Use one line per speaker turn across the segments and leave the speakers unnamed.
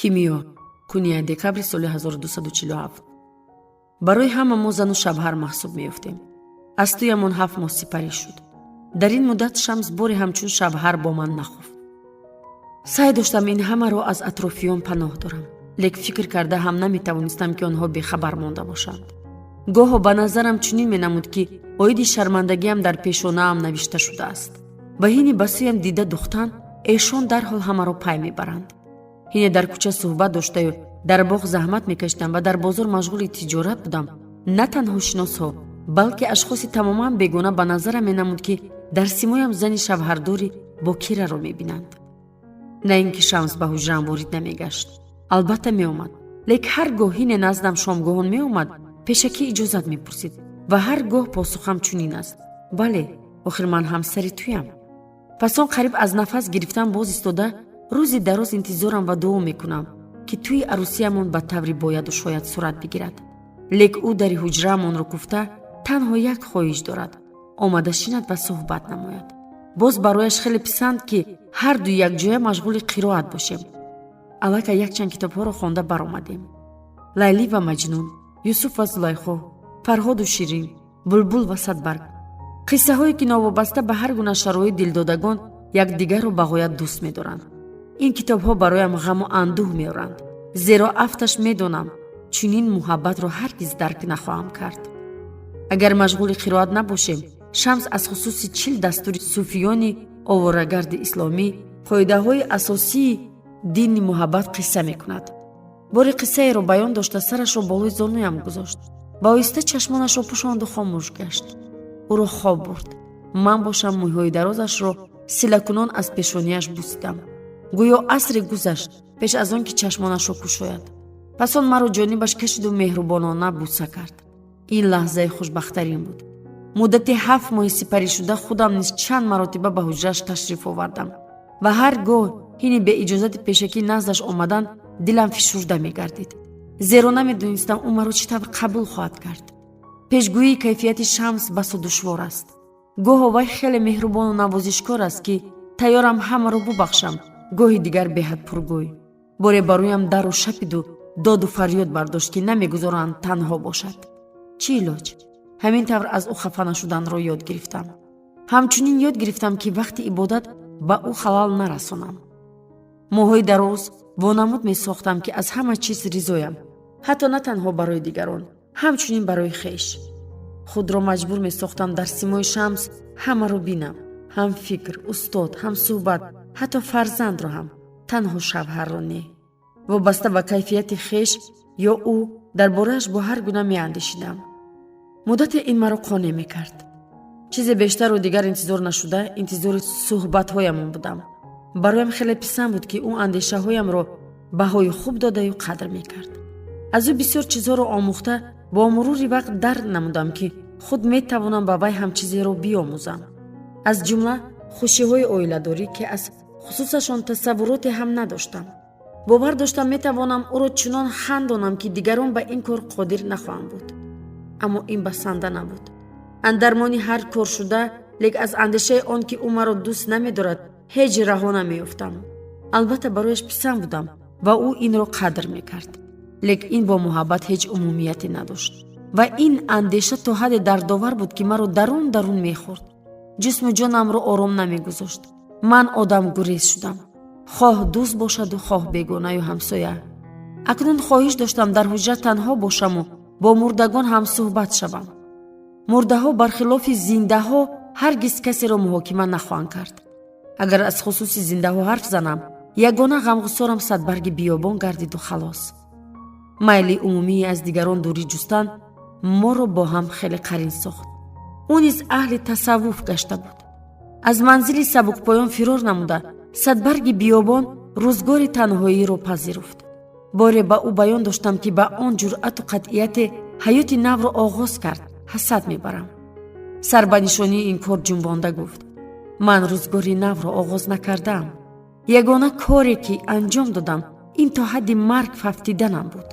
Кимиё, куния, декабри соли 1247. Барои ҳама мо зану шавҳар маҳсуб меёфтем. Аз тӯямон 7 моҳ сипарӣ шуд. Дар ин муддат Шамс боре ҳамчун шавҳар бо ман нахуфт. Саъй доштам ин ҳамаро аз атрофиён паноҳ дорам, лек фикр карда ҳам наметавонистам, ки онҳо бехабар монда бошанд. Гоҳо ба назарам чунин менамуд, ки оиди шармандагиам дар пешонаам навишта шудааст ва ҳини ба сӯям дида духтан, эшон дарҳол ҳамаро пай мебаранд. Ҳине дар кӯча суҳбат доштаю дар боғ заҳмат мекашидам ва дар бозор машғули тиҷорат будам, на танҳо шиносҳо, балки ашхоси тамоман бегона ба назарам менамуд, ки дар симоям зани шавҳардори бокираро мебинанд. На ин ки Шамс ба ҳуҷраам ворид намегашт, албатта меомад, лек ҳар гоҳ ҳине наздам шомгоҳон меомад, пешакӣ иҷозат мепурсид ва ҳар гоҳ посухам чунин аст: «Бале, охир ман ҳамсари туям». Пас он қариб аз нафас гирифтан боз истода, рӯзи дароз интизорам ва дуо мекунам, ки тӯи арӯсиямон ба таври бояду шояд сурат бигирад. Лек ӯ дари ҳуҷраамонро куфта, танҳо як хоҳиш дорад: омада шинад ва суҳбат намояд. Боз барояш хеле писанд, ки ҳарду якҷоя машғули қироат бошем. Аллакай якчанд китобҳоро хонда баромадем: «Лайлӣ ва Маҷнун», «Юсуф ва Зулайхо», «Фарҳоду Ширин», «Булбул ва Садбарг», қиссаҳое, ки новобаста ба ҳар гуна шароит дилдодагон якдигарро ба ғоят дӯст медоранд. Ин китобҳо бароям ғаму андӯҳ меоранд, зеро афташ медонам, чунин муҳаббатро ҳаргиз дарк нахоҳам кард. Агар машғули қироат набошем, Шамс аз хусуси 40 дастури суфиёни оворагарди исломӣ, қоидаҳои асосии дини муҳаббат қисса мекунад. Боре қиссаеро баён дошта, сарашро болои зонуям гузошт ва оҳиста чашмонашро пӯшонду хомӯш гашт. Ӯро хоб бурд. Ман бошам, мӯйҳои дарозашро силакунон аз пешонияш бусидам. Гӯё асре гузашт пеш аз он ки чашмонашро кушояд. Пас он маро ҷонибаш кашиду меҳрубонона буса кард. Ин лаҳзаи хушбахттарин буд. Муддати 7 моҳи сипаришуда худам низ чанд маротиба ба ҳуҷраш ташриф овардам ва ҳар гоҳ ҳини беиҷозати пешакӣ наздаш омадан, дилам фишурда мегардид, зеро намедонистам, ӯ маро чӣ тавр қабул хоҳад кард. Пешгӯии кайфияти Шамс басо душвор аст. Гоҳо вай хеле меҳрубону навозишкор аст, ки тайёрам ҳамаро бубахшам, гоҳи дигар беҳад пургӯй. Боре ба рӯям дару шапиду доду фарёд бардошт, ки намегузоранд танҳо бошад. Чӣ илоҷ? Ҳамин тавр аз ӯ хафа нашуданро ёд гирифтам. Ҳамчунин ёд гирифтам, ки вақти ибодат ба ӯ халал нарасонам. Моҳҳои дароз вонамуд месохтам, ки аз ҳама чиз ризоям, ҳатто на танҳо барои дигарон, ҳамчунин барои хеш. Худро маҷбур месохтам дар симои Шамс ҳамаро бинам: ҳам фикр, устод, ҳам суҳбат, ҳатто фарзандро ҳам, танҳо шавҳарро не. Вобаста ба кайфияти хеш ё ӯ дар борааш бо ҳар гуна меандешидам. Муддате ин маро қонеъ мекард. Чизе бештару дигар интизор нашуда, интизори суҳбатҳоямон будам. Бароям хеле писанд буд, ки ӯ андешаҳоямро баҳои хуб додаю қадр мекард. Аз ӯ бисёр чизҳоро омӯхта, бо мурури вақт дарк намудам, ки худ метавонам ба вай ҳам чизеро биомӯзам, аз ҷумла хушиҳои оиладорӣ, ки аз хусусашон тасаввуроте ҳам надоштам. Бовар доштам, метавонам ӯро чунон хандонам, ки дигарон ба ин кор қодир нахоҳанд буд. Аммо ин басанда набуд. Андармони ҳар кор шуда, лек аз андешаи он, ки ӯ маро дӯст намедорад, ҳеҷ раҳо намеёфтам. Албатта, барояш писанд будам ва ӯ инро қадр мекард, лек ин бо муҳаббат ҳеҷ умумияте надошт ва ин андеша то ҳадде дардовар буд, ки маро дарун дарун мехӯрд, ҷисму ҷонамро ором намегузошт. Ман одамгурез шудам, хоҳ дӯст бошаду хоҳ бегонаю ҳамсоя. Акнун хоҳиш доштам дар ҳуҷра танҳо бошаму бо мурдагон ҳамсӯҳбат шавам. Мурдаҳо, бархилофи зиндаҳо, ҳаргиз касеро муҳокима нахоҳанд кард. Агар аз хусуси зиндаҳо ҳарф занам, ягона ғамғусорам садбарги биёбон гардиду халос. Майли умумии аз дигарон дурӣ ҷустан моро бо ҳам хеле қарин сохт. Ӯ низ аҳли тасаввуф гашта буд. Аз манзили сабукпоён фирор намуда, садбарги биёбон рӯзгори танҳоиро пазируфт. Боре ба ӯ баён доштам, ки ба он ҷуръату қатъияте ҳаёти навро оғоз кард, ҳасад мебарам. Сар ба нишонии ин кор ҷунбонда гуфт: «Ман рӯзгори навро оғоз накардаам. Ягона коре, ки анҷом додам, ин то ҳадди марг фафтиданам буд».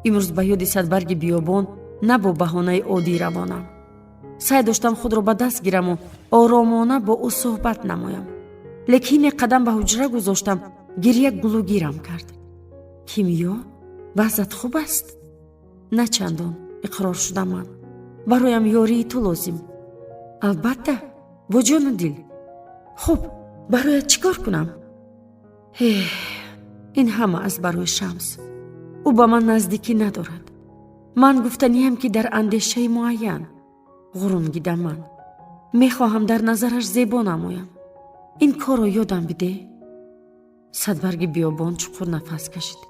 Имрӯз ба ёди садбарги биёбон на бо баҳонаи оддӣ равонам. Саъй доштам худро ба даст гираму оромона бо ӯ суҳбат намоям, лекин ҳине қадам ба ҳуҷра гузоштам, гиря гулугирам кард. Кимиё, вазъат хуб аст? На чандон, иқрор шудам ман. Бароям ёрии ту лозим. Албатта, бо ҷону дил. Хуб, бароят чӣ кор кунам? Эҳ, ин ҳама аз барои Шамс. Ӯ ба ман наздикӣ надорад. Ман гуфтаниям, ки дар андешаи муайян ғурунгидам ман. Мехоҳам дар назараш зебо намоям. Ин корро ёдам бидеҳ. Садбарги биёбон чуқур нафас кашид.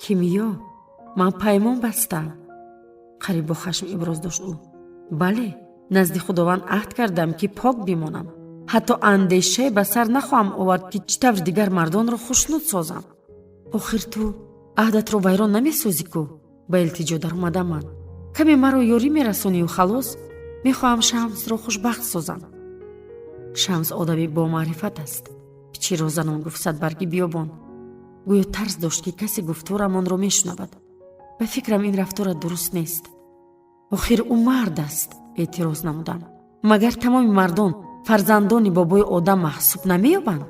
Кимиё, ман паймон бастам, қариб бо хашм иброз дошт ӯ. Бале, назди Худованд аҳд кардам, ки пок бимонам. Ҳатто андешае ба сар нахоҳам овард, ки чӣ тавр дигар мардонро хушнуд созам. Охир ту аҳдатро вайрон намесозӣ ку? Ба илтиҷо даромадам ман. Каме маро ёрӣ мерасонию халос. Мехоҳам Шамсро хушбахт созам. Шамс одами бомаърифат аст, пичиро занон гуфт садбарги биёбон. Гӯё тарс дошт, ки касе гуфторамонро мешунавад. Ба фикрам, ин рафторат дуруст нест. Охир ӯ мард аст, эътироз намудам. Магар тамоми мардон фарзандони бобои одам маҳсуб намеёбанд?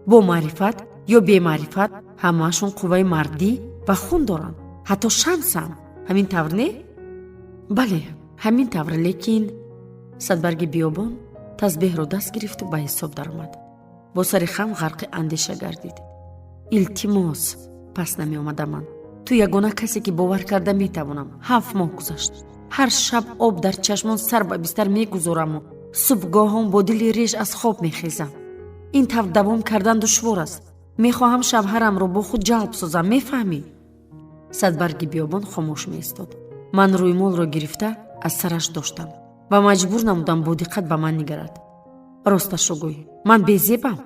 Бо маърифат ё бемаърифат, ҳамаашон қувваи мардӣ ва хун доранд. Ҳатто Шамсам. Ҳамин тавр не? Бале, ҳамин тавр, лекин садбарги биёбон тазбеҳро даст гирифту ба ҳисоб даромад. Бо сари хам ғарқи андеша гардид. Илтимос, пас намеомадам ман. Ту ягона касе, ки бовар карда метавонам. 7 моҳ гузашт. Ҳар шаб об дар чашмон сар ба бистар мегузораму субҳгоҳон бо дили реш аз хоб мехезам. Ин тавр давом кардан душвор аст. Мехоҳам шавҳарамро бо худ ҷалб созам, мефаҳмӣ? Садбарги биёбон хомӯш меистод. Ман рӯймолро гирифта аз сараш доштам ва маҷбур намудам бо диққат ба ман нигарад. Росташро гӯй, ман безебам?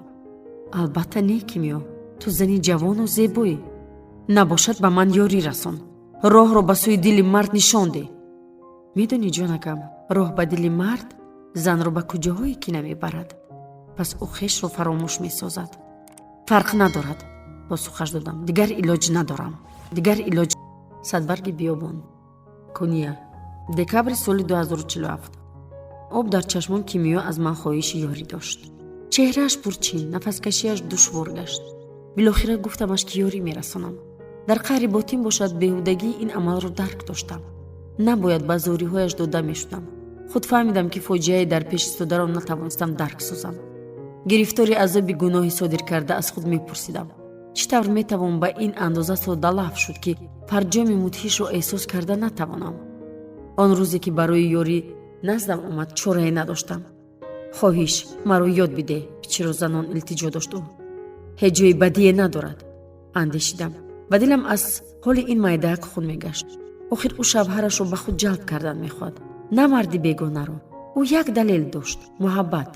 Албатта не, Кимиё, ту зани ҷавону зебоӣ. Набошад, ба ман ёрӣ расон, роҳро ба сӯи дили мард нишон деҳ. Медонӣ, ҷонакам, роҳ ба дили мард занро ба куҷоҳое ки намебарад. Пас ӯ хешро фаромӯш месозад. Фарқ надорад, посухаш додам. Дигар илоҷ надорам, дигар илоҷ. Садбарги биёбон, Куния, декабри соли 2047. Об дар чашмон Кимиё аз ман хоҳиши ёрӣ дошт. Чеҳрааш пурчин, нафаскашиаш душвор гашт. Билохира гуфтамаш, ки ёрӣ мерасонам. Дар қаъри ботин бошад, беҳудагии ин амалро дарк доштам. Набояд ба зориҳояш дода мешудам. Худ фаҳмидам, ки фоҷиаи дар пеш истодаро натавонистам дарк созам. Гирифтори азоби гуноҳи содир карда, аз худ мепурсидам, чӣ тавр метавон ба ин андоза соддалаф шуд, ки фарҷоми мудҳишро эҳсос карда натавонам. Он рӯзе, ки барои ёрӣ наздам омад, чорае надоштам. Хоҳиш, маро ёд бидеҳ, пичиро занон илтиҷо дошт ӯ. Ҳеҷ ҷои бадие надорад, андешидам ва дилам аз ҳоли ин майдаак хун мегашт. Охир ӯ шавҳарашро ба худ ҷалб кардан мехоҳад, на марди бегонаро. Ӯ як далел дошт: муҳаббат.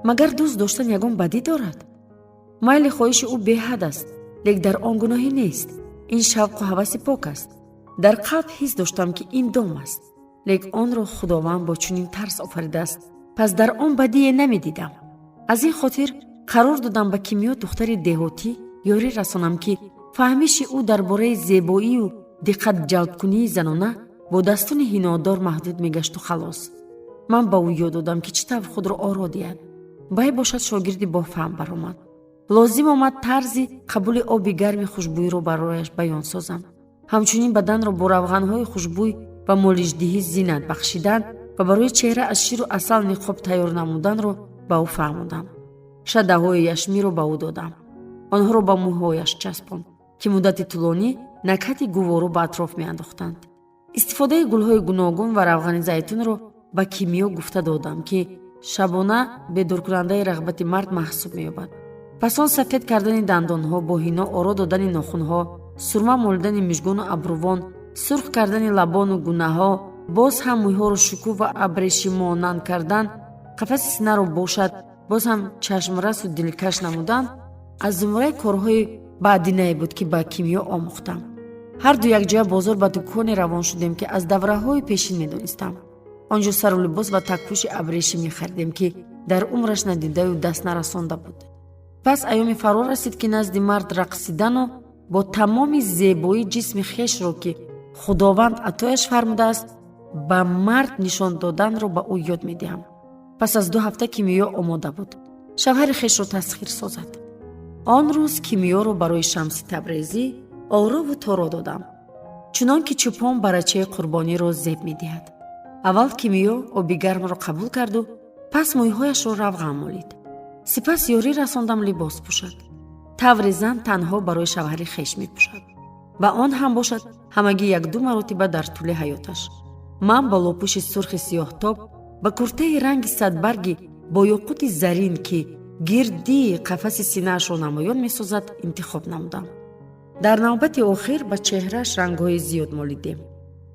Магар дӯст доштан ягон бадӣ дорад? Майли хоҳиши ӯ беҳад аст, лек дар он гуноҳе нест. Ин шавқу ҳаваси пок аст. Дар қалб ҳис доштам, ки ин дом аст, лек онро Худованд бо чунин тарз офаридааст, пас дар он бадие намедидам. Аз ин хотир қарор додам ба Кимиё, духтари деҳотӣ, ёрӣ расонам, ки фаҳмиши ӯ дар бораи зебоию диққат ҷалбкунии занона бо дастони ҳинодор маҳдуд мегашту халос. Ман ба ӯ ёд додам, ки чӣ тавр худро оро диҳад. Бай бошад, шогирди бофаҳм баромад. Лозим омад тарзи қабули оби гарми хушбӯйро барояш баён созам. Ҳамчунин баданро бо равғанҳои хушбӯй ва молиждиҳӣ зинат бахшидан ва барои чеҳра аз ширу асал ниқоб тайёр намуданро ба ӯ фаҳмодам. Шадаҳои яшмиро ба ӯ додам. Онҳоро ба мӯйҳояш часпонд, ки муддати тӯлонӣ накҳати гуворо ба атроф меандохтанд. Истифодаи гулҳои гуногун ва равғани зайтунро ба Кимиё гуфта додам, ки шабона бедоркунандаи рағбати мард маҳсуб меёбад. Пас он сафед кардани дандонҳо, бо ҳино оро додани нохунҳо, сурма молидани мижгону абрувон, сурх кардани лабону гунаҳо, боз ҳам мӯйҳоро шукӯҳ ва абрешиммонанд кардан, қафаси синаро бошад, боз ҳам чашмрасу дилкаш намудан аз зумраи корҳои баъдинае буд, ки ба Кимиё омӯхтам. Ҳарду якҷоя бозор ба дуконе равон шудем, ки аз давраҳои пешин медонистам. Он ҷо сару либос ва такпӯши абрешим мехаридем, ки дар умраш надидаю даст нарасонда буд. Пас айёми фаро расид, ки назди мард рақсидану бо тамоми зебоӣ ҷисми хешро, ки Худованд атояш фармудааст, ба мард нишон доданро ба ӯ ёд медиҳам. Пас аз 2 ҳафта Кимиё омода буд шавҳари хешро тасхир созад. Он рӯз Кимиёро барои Шамси Табрезӣ Орову торо додам, чунон ки чӯпон барачаи қурбониро зеб медиҳад. Аввал Кимиё оби гармро қабул карду пас мӯйҳояшро равған молид. Сипас ёрӣ расондам либос пӯшад. Тавре зан танҳо барои шавҳари хеш мепӯшад ва он ҳам бошад ҳамагӣ якду маротиба дар тӯли ҳаёташ. Ман бо лопӯши сурхи сиёҳтоб ба куртаи ранги садбаргӣ бо ёқути зарин, ки гирдии қафаси синаашро намоён месозад, интихоб намудам. Дар навбати охир ба чеҳрааш рангҳои зиёд молидем.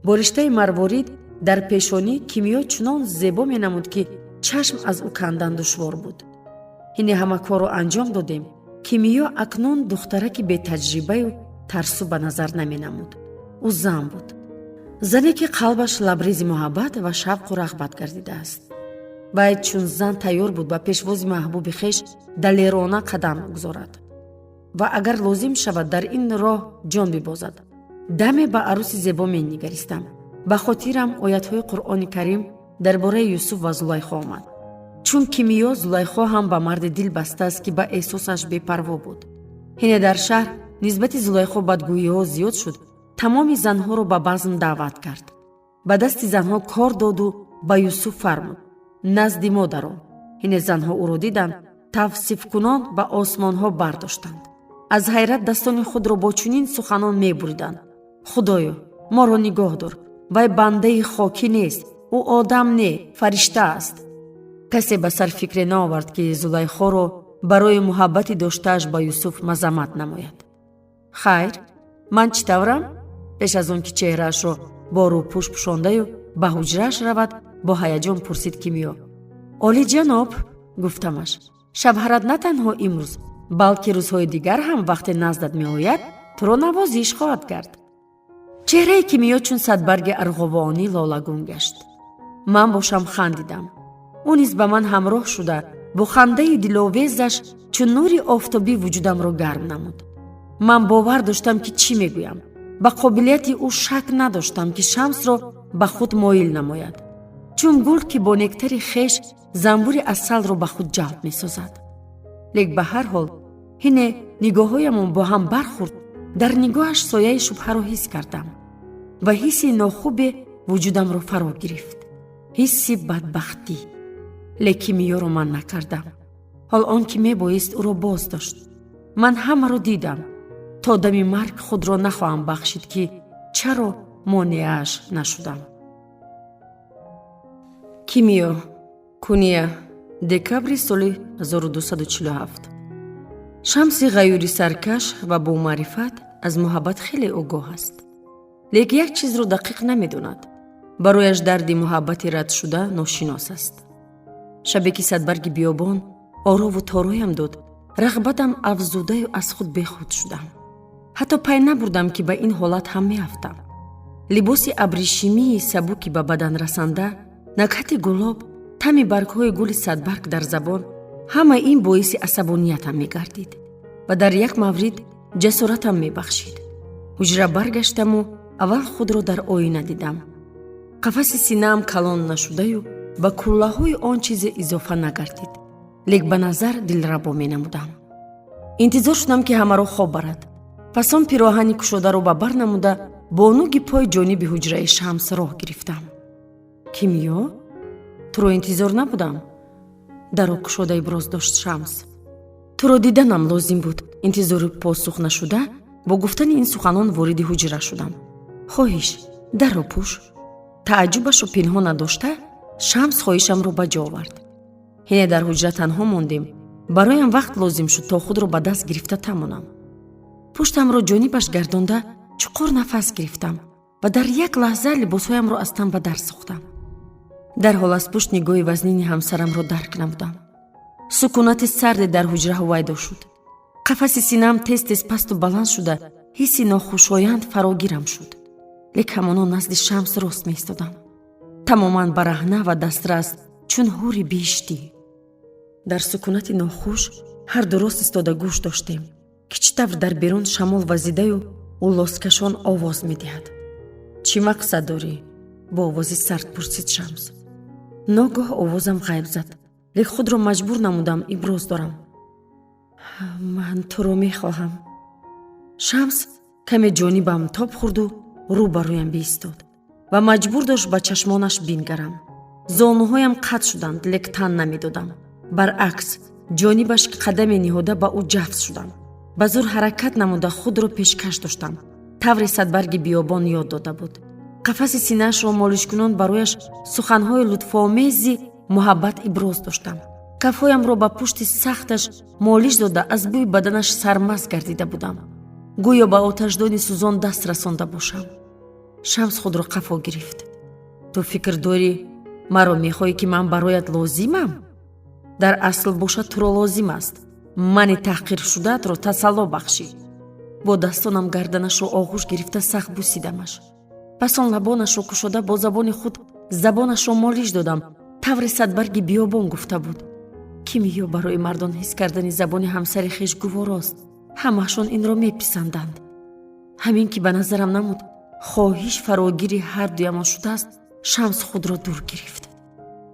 Бо риштаи марворид дар пешонӣ Кимиё чунон зебо менамуд, ки чашм аз ӯ кандан душвор буд. Ҳине ҳама корро анҷом додем, Кимиё акнун духтараки бетаҷрибаю тарсу ба назар наменамуд. Ӯ зан буд, зане ки қалбаш лабрези муҳаббат ва шавқу рағбат гардидааст. Вай чун зан тайёр буд ба пешвози маҳбуби хеш далерона қадам гузорад ва агар лозим шавад, дар ин роҳ ҷон бибозад. Даме ба аруси зебо менигаристам, ба хотирам оятҳои Қуръони Карим дар бораи Юсуф ва Зулайхо омад. Чун Кимиё, Зулайхо ҳам ба марди дил бастааст, ки ба эҳсосаш бепарво буд. Ҳине дар шаҳр нисбати Зулайхо бадгӯиҳо зиёд шуд, тамоми занҳоро ба базм даъват кард, ба дасти занҳо кор доду ба Юсуф фармуд: «Назди мо даро». Ҳине занҳо ӯро диданд, тавсифкунон ба осмонҳо бардоштанд, аз ҳайрат дастони худро бо чунин суханон мебуриданд: «Худоё, моро нигоҳ дор! Вай бандаи хокӣ нест, ӯ одам не, фаришта аст». Касе ба сар фикре наовард, ки Зулайхоро барои муҳаббати доштааш ба Юсуф мазаммат намояд. «Хайр, ман чӣ таврам?» Пеш аз он ки чеҳраашро бо рӯпӯш пӯшондаю ба ҳуҷрааш равад, бо ҳаяҷон пурсид Кимиё. «Олиҷаноб», гуфтамаш, «шавҳарат на танҳо имрӯз, балки рӯзҳои дигар ҳам вақте наздат меояд, туро навозиш хоҳад кард». Чеҳраи Кимиё чун садбарги арғувонӣ лолагун гашт. Ман бошам хандидам. Ӯ низ ба ман ҳамроҳ шуда, бо хандаи диловезаш чун нури офтобӣ вуҷудамро гарм намуд. Ман бовар доштам, ки чӣ мегӯям. Ба қобилияти ӯ шак надоштам, ки Шамсро ба худ моил намояд, чун гул, ки бо нектари хеш занбури асалро ба худ ҷалб месозад. Лек ба ҳар ҳол, ҳине нигоҳҳоямон бо ҳам бархӯрд, дар нигоҳаш сояи шубҳаро ҳис кардам ва ҳисси нохубе вуҷудамро фаро гирифт, ҳисси бадбахтӣ. Лек Кимиёро ман накардам, ҳол он ки мебоист ӯро боз дошт. Ман ҳамаро дидам. То дами марг худро нахоҳам бахшид, ки чаро монеааш нашудам. Кимиё, Куния, декабри соли 1247. Шамси ғаюри саркаш ва бомаърифат аз муҳаббат хеле огоҳ аст, лек як чизро дақиқ намедонад: барояш дарди муҳаббати радшуда ношинос аст. Шабе ки садбарги биёбон орову тороям дод, рағбатам афзудаю аз худ бехуд шудам. Ҳатто пай набурдам, ки ба ин ҳолат ҳам меафтам. Либоси абришимии сабуки ба бадан расанда, накҳати гулоб, таъми баргҳои гули садбарг дар забон, ҳама ин боиси асабониятам мегардид ва дар як маврид ҷасоратам мебахшид. Ҳуҷра баргаштаму аввал худро дар оина дидам. Қафаси синаам калон нашудаю ба куллаҳои он чизе изофа нагардид, лек ба назар дилрабо менамудам. Интизор шудам, ки ҳамаро хоб барад. Пас он пироҳани кушодаро ба бар намуда, бо нуги пой ҷониби ҳуҷраи Шамс роҳ гирифтам. «Кимиё, туро интизор набудам», даро кушода иброз дошт Шамс. «Туро диданам лозим буд». Интизори посух нашуда, бо гуфтани ин суханон вориди ҳуҷра шудам. «Хоҳиш, дарро пӯш». Тааҷҷубашро пинҳон надошта, Шамс хоҳишамро ба ҷо овард. Ҳине дар ҳуҷра танҳо мондем, бароям вақт лозим шуд, то худро ба даст гирифта тамонам. Пуштамро ҷонибаш гардонда, чуқур нафас гирифтам ва дар як лаҳза либосҳоямро аз тан ба дар сохтам. Дарҳол аз пушт нигоҳи вазнини ҳамсарамро дарк намудам. Сукунати сарде дар ҳуҷра ҳувайдо шуд. Қафаси синаам тез тез пасту баланд шуда, ҳисси нохушоянд фарогирам шуд. Лек ҳамоно назди Шамс рост меистодам, тамоман бараҳна ва дастрас, чун ҳури биҳиштӣ. Дар сукунати нохуш ҳарду рост истода гӯш доштем, ки чӣ тавр дар берун шамол вазидаю уллоскашон овоз медиҳад. «Чӣ мақсад дорӣ?» бо овози сард пурсид Шамс. Ногоҳ овозам ғайб зад, лек худро маҷбур намудам иброз дорам: «Ман туро мехоҳам». Шамс Каме ҷонибам тоб хӯрду рӯ ба рӯям биистод ва маҷбур дошт ба чашмонаш бингарам. Зонуҳоям қатъ шуданд, лек тан намедодам. Баръакс, ҷонибаш қадаме ниҳода ба ӯ ҷафз шудам. Ба зур ҳаракат намуда худро пешкаш доштам, тавре садбарги биёбон ёд дода буд. Қафаси синаашро молишкунон барояш суханҳои лутфомези муҳаббат иброз доштам. Кафҳоямро ба пушти сахташ молиш дода, аз бӯи баданаш сармаст гардида будам, гӯё ба оташдони сӯзон даст расонда бошам. Шамс худро қафо гирифт. Ту фикр дорӣ, маро мехоҳӣ, ки ман бароят лозимам? Дар асл бошад, туро лозим аст мани таҳқиршудаатро тасалло бахшӣ. Бо дастонам гарданашро оғӯш гирифта, сахт бусидамаш. Пас он лабонашро кушода, бо забони худ забонашро молиш додам, тавре садбарги биёбон гуфта буд. Кимиё барои мардон ҳис кардани забони ҳамсари хеш гуворост. Ҳамаашон инро меписанданд. Ҳамин ки ба назарам намуд, хоҳиш фарогири ҳар дуямон шудааст, Шамс худро дур гирифт.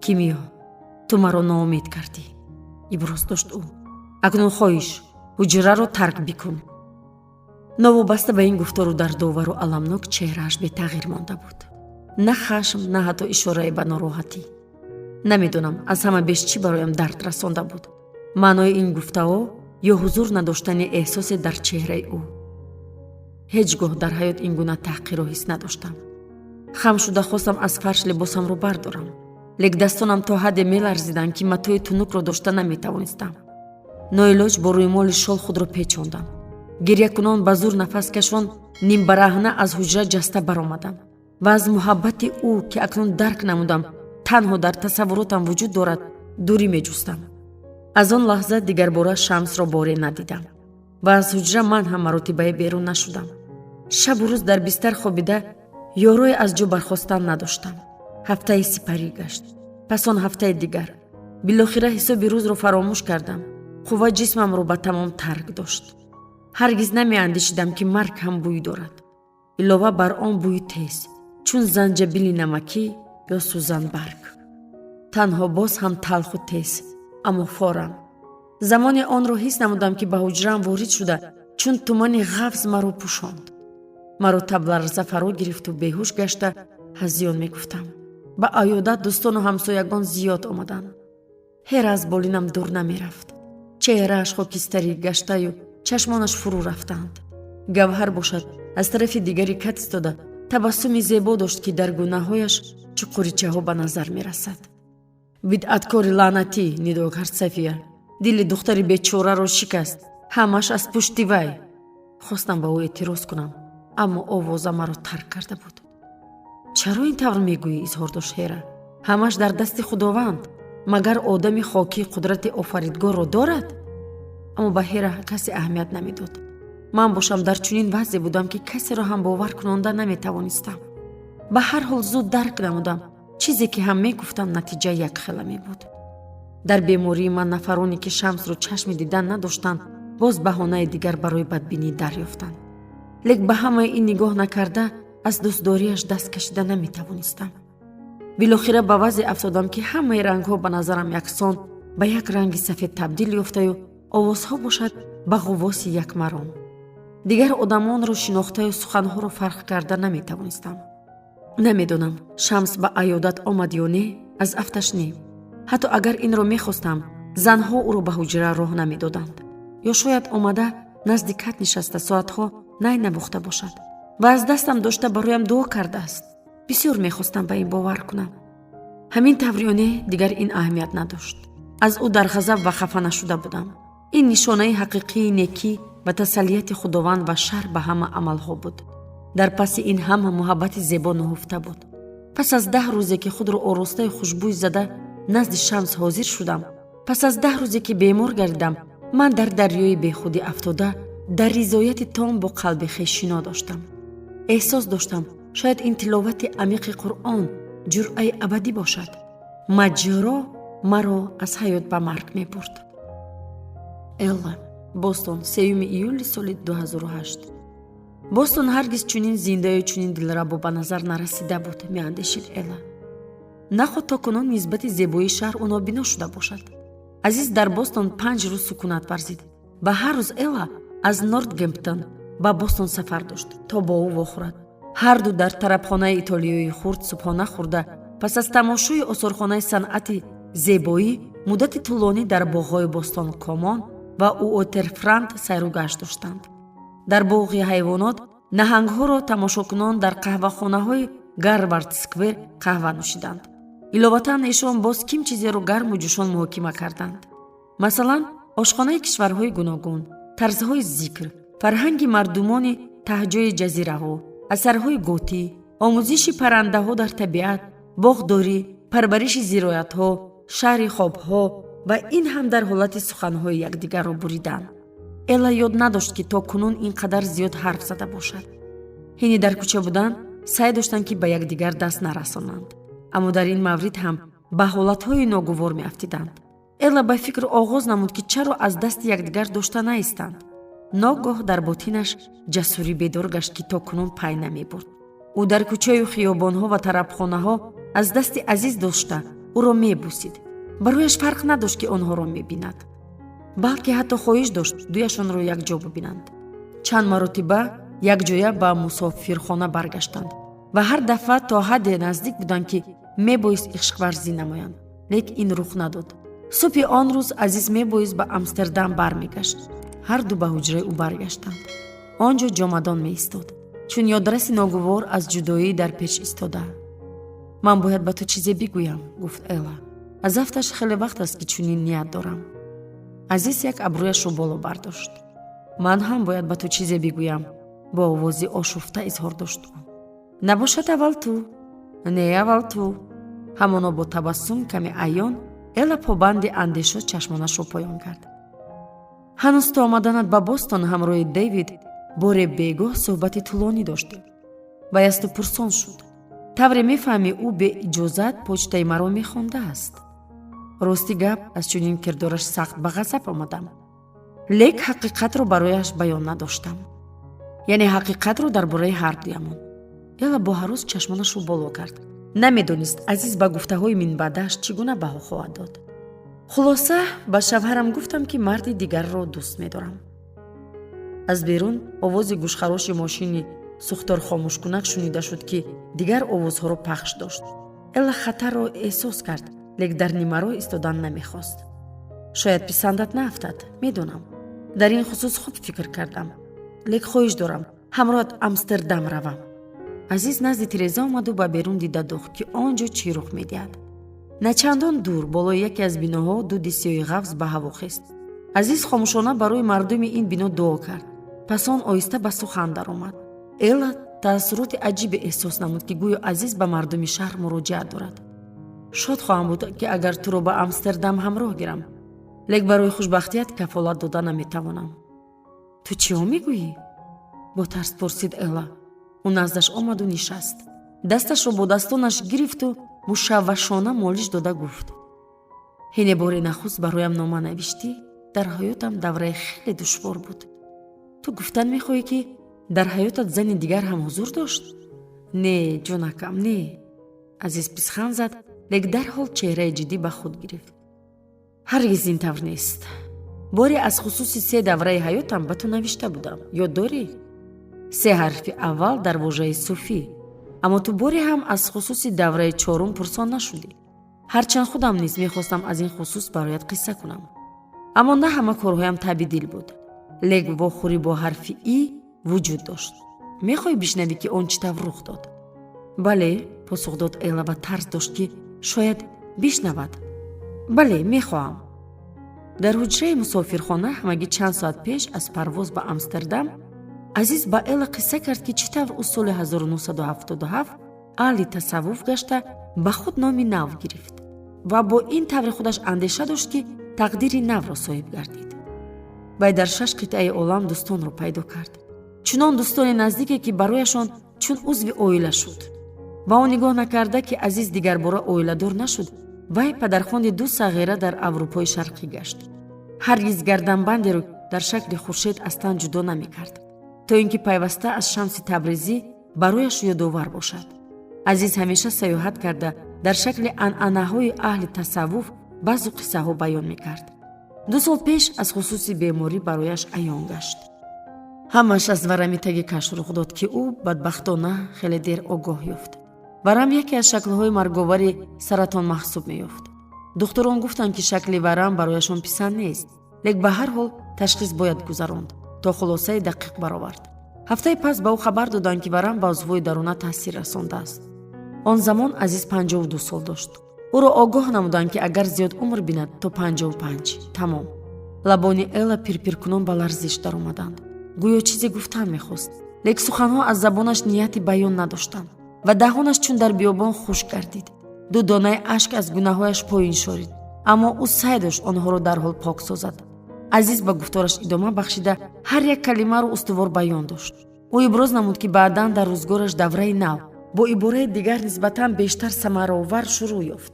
Кимиё, ту маро ноумед кардӣ, иброз дошт ӯ. Акнун хоҳиш, ҳуҷраро тарк бикун. Новобаста ба ин гуфтору дардовару аламнок, чеҳрааш бетағйир монда буд. На хашм, на ҳатто ишорае ба нороҳатӣ. Намедонам, аз ҳама беш чӣ бароям дард расонда буд: маънои ин гуфтаҳо ё ҳузур надоштани эҳсосе дар чеҳраи ӯ. Ҳеҷ гоҳ дар ҳаёт ин гуна таҳқирро ҳис надоштам. Хам шуда хостам аз фарш либосамро бардорам, лек дастонам то ҳадде меларзиданд, ки матои тунукро дошта наметавонистам. Ноилоҷ бо рӯймоли шол худро печондам. Гирьякунон, ба зур нафас кашон, нимбараҳна аз ҳуҷра ҷаста баромадам ва аз муҳаббати ӯ, ки акнун дарк намудам, танҳо дар тасаввуротам вуҷуд дорад, дурӣ меҷустам. Аз он лаҳза дигарбора Шамсро боре надидам ва аз ҳуҷра ман ҳам маротибае берун нашудам. Шабу рӯз дар бистар хобида, ёрое аз ҷо бархостан надоштам. Ҳафтаи сипарӣ гашт, пас он ҳафтаи дигар. Билохира ҳисоби рӯзро фаромӯш кардам. Қувва ҷисмамро ба тамом тарк дошт. Ҳаргиз намеандешидам, ки марг ҳам бӯй дорад, илова бар он бӯи тез, чун занҷабили намакӣ ё сӯзанбарг. Танҳо боз ҳам талху тез, аммо форам. Замоне онро ҳис намудам, ки ба ҳуҷраам ворид шуда, чун тумани ғафз маро пӯшонд. Маро табларза фаро гирифту беҳуш гашта ҳазён мегуфтам. Ба аёдат дӯстону ҳамсоягон зиёд омаданд. Ҳера аз болинам дур намерафт. Чеҳрааш хокистарӣ гаштаю чашмонаш фурӯ рафтанд. Гавҳар бошад, аз тарафи дигари кат истода, табассуми зебо дошт, ки дар гунаҳояш чуқуричаҳо ба назар мерасад. Бидъаткори лаънатӣ, нидо кард Сафия. Дили духтари бечораро шикаст. Ҳамаш аз пушти вай. Хостам ба ӯ эътироз кунам, аммо овоза маро тарк карда буд. Чаро ин тавр мегӯӣ? Изҳор дошт Ҳера. Ҳамаш дар дасти Худованд. Магар одами хокӣ қудрати Офаридгорро дорад? Аммо ба Ҳера касе аҳамият намедод. Ман бошам дар чунин вазъе будам, ки касеро ҳам бовар кунонда наметавонистам. Ба ҳар ҳол, зуд дарк намудам, чизе ки ҳам мегуфтам, натиҷа якхела мебуд. Дар бемории ман нафароне, ки Шамсро чашми дидан надоштанд, боз баҳонаи дигар барои бадбинӣ дарёфтанд. Лек ба ҳамаи ин нигоҳ накарда, аз дӯстдориаш даст кашида наметавонистам. Билохира ба вазъе афтодам, ки ҳамаи рангҳо ба назарам яксон ба як ранги сафед табдил ёфтаю, овозҳо бошад ба ғуввоси як маром. Дигар одамонро шинохтаю суханҳоро фарқ карда наметавонистам. Намедонам, Шамс ба аёдат омад ё не, аз афташ не. Ҳатто агар инро мехостам, занҳо ӯро ба ҳуҷра роҳ намедоданд. Ё шояд омада, назди кат нишаста, соатҳо най навохта бошад ва аз дастам дошта бароям дуо кардааст. Бисёр мехостам ба ин бовар кунам. Ҳамин тавр ё не, дигар ин аҳамият надошт. Аз ӯ дар ғазаб ва хафа нашуда будам. Ин нишонаи ҳақиқии некӣ ва тасаллияти Худованд ва шарҳ ба ҳама амалҳо буд. Дар паси ин ҳама муҳаббати зебо нуҳуфта буд. Пас аз 10 рӯзе, ки худро оростаи хушбӯй зада назди Шамс ҳозир шудам, пас аз 10 рӯзе, ки бемор гардидам, ман дар дарёи бехудӣ афтода, дар ризояти том бо қалби хеш шино доштам. Эҳсос доштам, шояд ин тиловати амиқи Қуръон ҷуръаи абадӣ бошад. Маҷро маро аз ҳаёт ба марг мебурд. Элла, Бостон, 3 июли соли 2008. Бостон ҳаргиз чунин зиндаю чунин дилрабо ба назар нарасида буд, меандешид Элла. Наход то кунун нисбати зебоии шаҳр ӯ нобино шуда бошад? Азиз дар Бостон 5 рӯз сукунат варзид ва ҳар рӯз Элла аз Нортгемптон Ба Бостон сафар дошт, то бо ӯ вохӯрад. Ҳарду дар тарабхонаи итолиёии хурд субҳона хӯрда, пас аз тамошои осорхонаи санъати зебоӣ муддати тӯлонӣ дар боғҳои Бостон Комон ва Уотерфрант сайру гашт доштанд. Дар боғи ҳайвонот наҳангҳоро тамошокунон дар қаҳвахонаҳои Гарвард Сквер қаҳва нӯшиданд. Иловатан, эшон боз ким чизеро гарму ҷӯшон муҳокима карданд, масалан, ошхонаи кишварҳои гуногун, тарзҳои зикр, фарҳанги мардумони таҳҷои ҷазираҳо, асарҳои готӣ, омӯзиши паррандаҳо дар табиат, боғдорӣ, парвариши зироатҳо, шаҳри хобҳо ва ин ҳам дар ҳолати суханҳои якдигарро буридан. Эла ёд надошт, ки то кунун ин қадар зиёд ҳарф зада бошад. Ҳини дар кӯча будан саъй доштанд, ки ба якдигар даст нарасонанд, аммо дар ин маврид ҳам ба ҳолатҳои ногувор меафтиданд. Эла ба фикр оғоз намуд, ки чаро аз дасти якдигар дошта наистанд. Ногоҳ дар ботинаш ҷасурӣ бедор гашт, ки то кунун пай намебурд. Ӯ дар кӯчаю хиёбонҳо ва тарабхонаҳо аз дасти Азиз дошта ӯро мебусид. Барояш фарқ надошт, ки онҳоро мебинад, балки ҳатто хоҳиш дошт дуяшонро якҷо бибинанд. Чанд маротиба якҷоя ба мусофирхона баргаштанд ва ҳар дафъа то ҳадде наздик буданд, ки мебоист ишқварзӣ намоянд, лек ин рух надод. Субҳи он рӯз Азиз мебоист ба Амстердам бармегашт. Ҳарду ба ҳуҷраи ӯ баргаштанд. Он ҷо ҷомадон меистод, чун ёдраси ногувор аз ҷудоӣ дар пеш истода. «Ман бояд ба ту чизе бигӯям», гуфт Эла. «Аз афташ хеле вақт аст, ки чунин ният дорам». Азиз як абрӯяшро боло бардошт. «Ман ҳам бояд ба ту чизе бигӯям», бо овози ошуфта изҳор дошт ӯ. «Набошад, аввал ту». «Не, аввал ту». Ҳамоно бо табассум каме аён Эла побанди андешо чашмонашро поён кард. «Ҳанӯз то омаданат ба Бостон ҳамроҳи Дэвид боре бегоҳ суҳбати тӯлонӣ доштем. Вай аз ту пурсон шуд. Тавре мефаҳмӣ, ӯ беиҷозат почтаи маро мехондааст. Рости гап, аз чунин кирдораш сахт ба ғазаб омадам, лек ҳақиқатро барояш баён надоштам, яъне ҳақиқатро дар бораи ҳардуямон». Эла бо ҳарос чашмонашро боло кард. Намедонист, Азиз ба гуфтаҳои минбаъдааш чӣ гуна баҳо хоҳад дод. «Хулоса, ба шавҳарам гуфтам, ки марди дигарро дӯст медорам». Аз берун овози гӯшхароши мошини сӯхторхомӯшкунак шунида шуд, ки дигар овозҳоро пахш дошт. Эла хатарро эҳсос кард, лек дар нимароҳ истодан намехост. «Шояд писандат наафтад, медонам. Дар ин хусус хуб фикр кардам, лек хоҳиш дорам ҳамроҳат Амстердам равам». Азиз назди тиреза омаду ба берун дида духт, ки он ҷо чӣ рух медиҳад. На чандон дур, болои яке аз биноҳо, дуди сиёҳи ғафз ба ҳаво хест. Азиз хомӯшона барои мардуми ин бино дуо кард. Пас он оҳиста ба сухан даромад. Эла таассуроти аҷибе эҳсос намуд, ки гӯё Азиз ба мардуми шаҳр муроҷиат дорад. «Шод хоҳам буд, ки агар туро ба Амстердам ҳамроҳ гирам, лек барои хушбахтият кафолат дода наметавонам». «Ту чиҳо мегӯӣ?» бо тарс пурсид Эла. Ӯ наздаш омаду нишаст, дасташро бо дастонаш гирифту мушаввашона молиш дода гуфт: «Ҳине бори нахуст бароям нома навиштӣ, дар ҳаётам давраи хеле душвор буд». «Ту гуфтан мехоҳӣ, ки дар ҳаётат зани дигар ҳам ҳузур дошт?» «Не, ҷонакам, не», Азиз писхан зад, лек дарҳол чеҳраи ҷиддӣ ба худ гирифт. «Ҳаргиз ин тавр нест. Боре аз хусуси се давраи ҳаётам ба ту навишта будам, ёд дорӣ? Се ҳарфи аввал дар вожаи суфӣ. Аммо ту боре ҳам аз хусуси давраи чорум пурсон нашудӣ, ҳарчанд худам низ мехостам аз ин хусус бароят қисса кунам. Аммо на ҳама корҳоям таби дил буд, лек вохӯрӣ бо ҳарфи и вуҷуд дошт. Мехоҳӣ бишнавӣ, ки он чӣ тавр рух дод?» «Бале», посух дод Эла ва тарс дошт, ки шояд бишнавад. «Бале, мехоҳам». Дар ҳуҷраи мусофирхона, ҳамагӣ чанд соат пеш аз парвоз ба Амстердам, Азиз ба Эла қисса кард, ки чӣ тавр ӯ соли 1977 аҳли тасаввуф гашта, ба худ номи нав гирифт ва бо ин таври худаш андеша дошт, ки тақдири навро соҳиб гардид. Вай дар шаш қитъаи олам дӯстонро пайдо кард, чунон дӯстони наздике, ки барояшон чун узви оила шуд. Ба он нигоҳ накарда, ки Азиз дигарбора оиладор нашуд, вай падархонди ду сағира дар Аврупои Шарқӣ гашт. Ҳаргиз гарданбандеро дар шакли хуршед аз тан ҷудо намекард, то ин ки пайваста аз Шамси Табрезӣ барояш ёдовар бошад. Азиз ҳамеша саёҳат карда, дар шакли анъанаҳои аҳли тасаввуф баъзу қиссаҳо баён мекард. 2 сол пеш аз хусуси беморӣ барояш аён гашт. Ҳамаш аз варами таги каш рух дод, ки ӯ бадбахтона хеле дер огоҳ ёфт. Варам яке аз шаклҳои марговари саратон маҳсуб меёфт. Духтурон гуфтанд, ки шакли варам барояшон писанд нест, лек ба ҳар ҳол ташхис бояд гузаронд, то хулосаи дақиқ баровард. Ҳафтаи пас ба ӯ хабар доданд, ки варам ба узвҳои даруна таъсир расондааст. Он замон Азиз 52 сол дошт. Ӯро огоҳ намуданд, ки агар зиёд умр бинад, то 55, тамом. Лабони Эла пирпиркунон ба ларзиш даромаданд. Гӯё чизе гуфтан мехост, лек суханҳо аз забонаш нияти баён надоштанд ва даҳонаш чун дар биёбон хушк гардид. Ду донаи ашк аз гунаҳояш поин шорид, аммо ӯ сай дошт онҳоро дарҳол пок созад. Азиз ба гуфтораш идома бахшида, ҳар як калимаро устувор баён дошт. Ӯ иброз намуд, ки баъдан дар рӯзгораш давраи нав бо ибораи дигар, нисбатан бештар самаровар шурӯъ ёфт.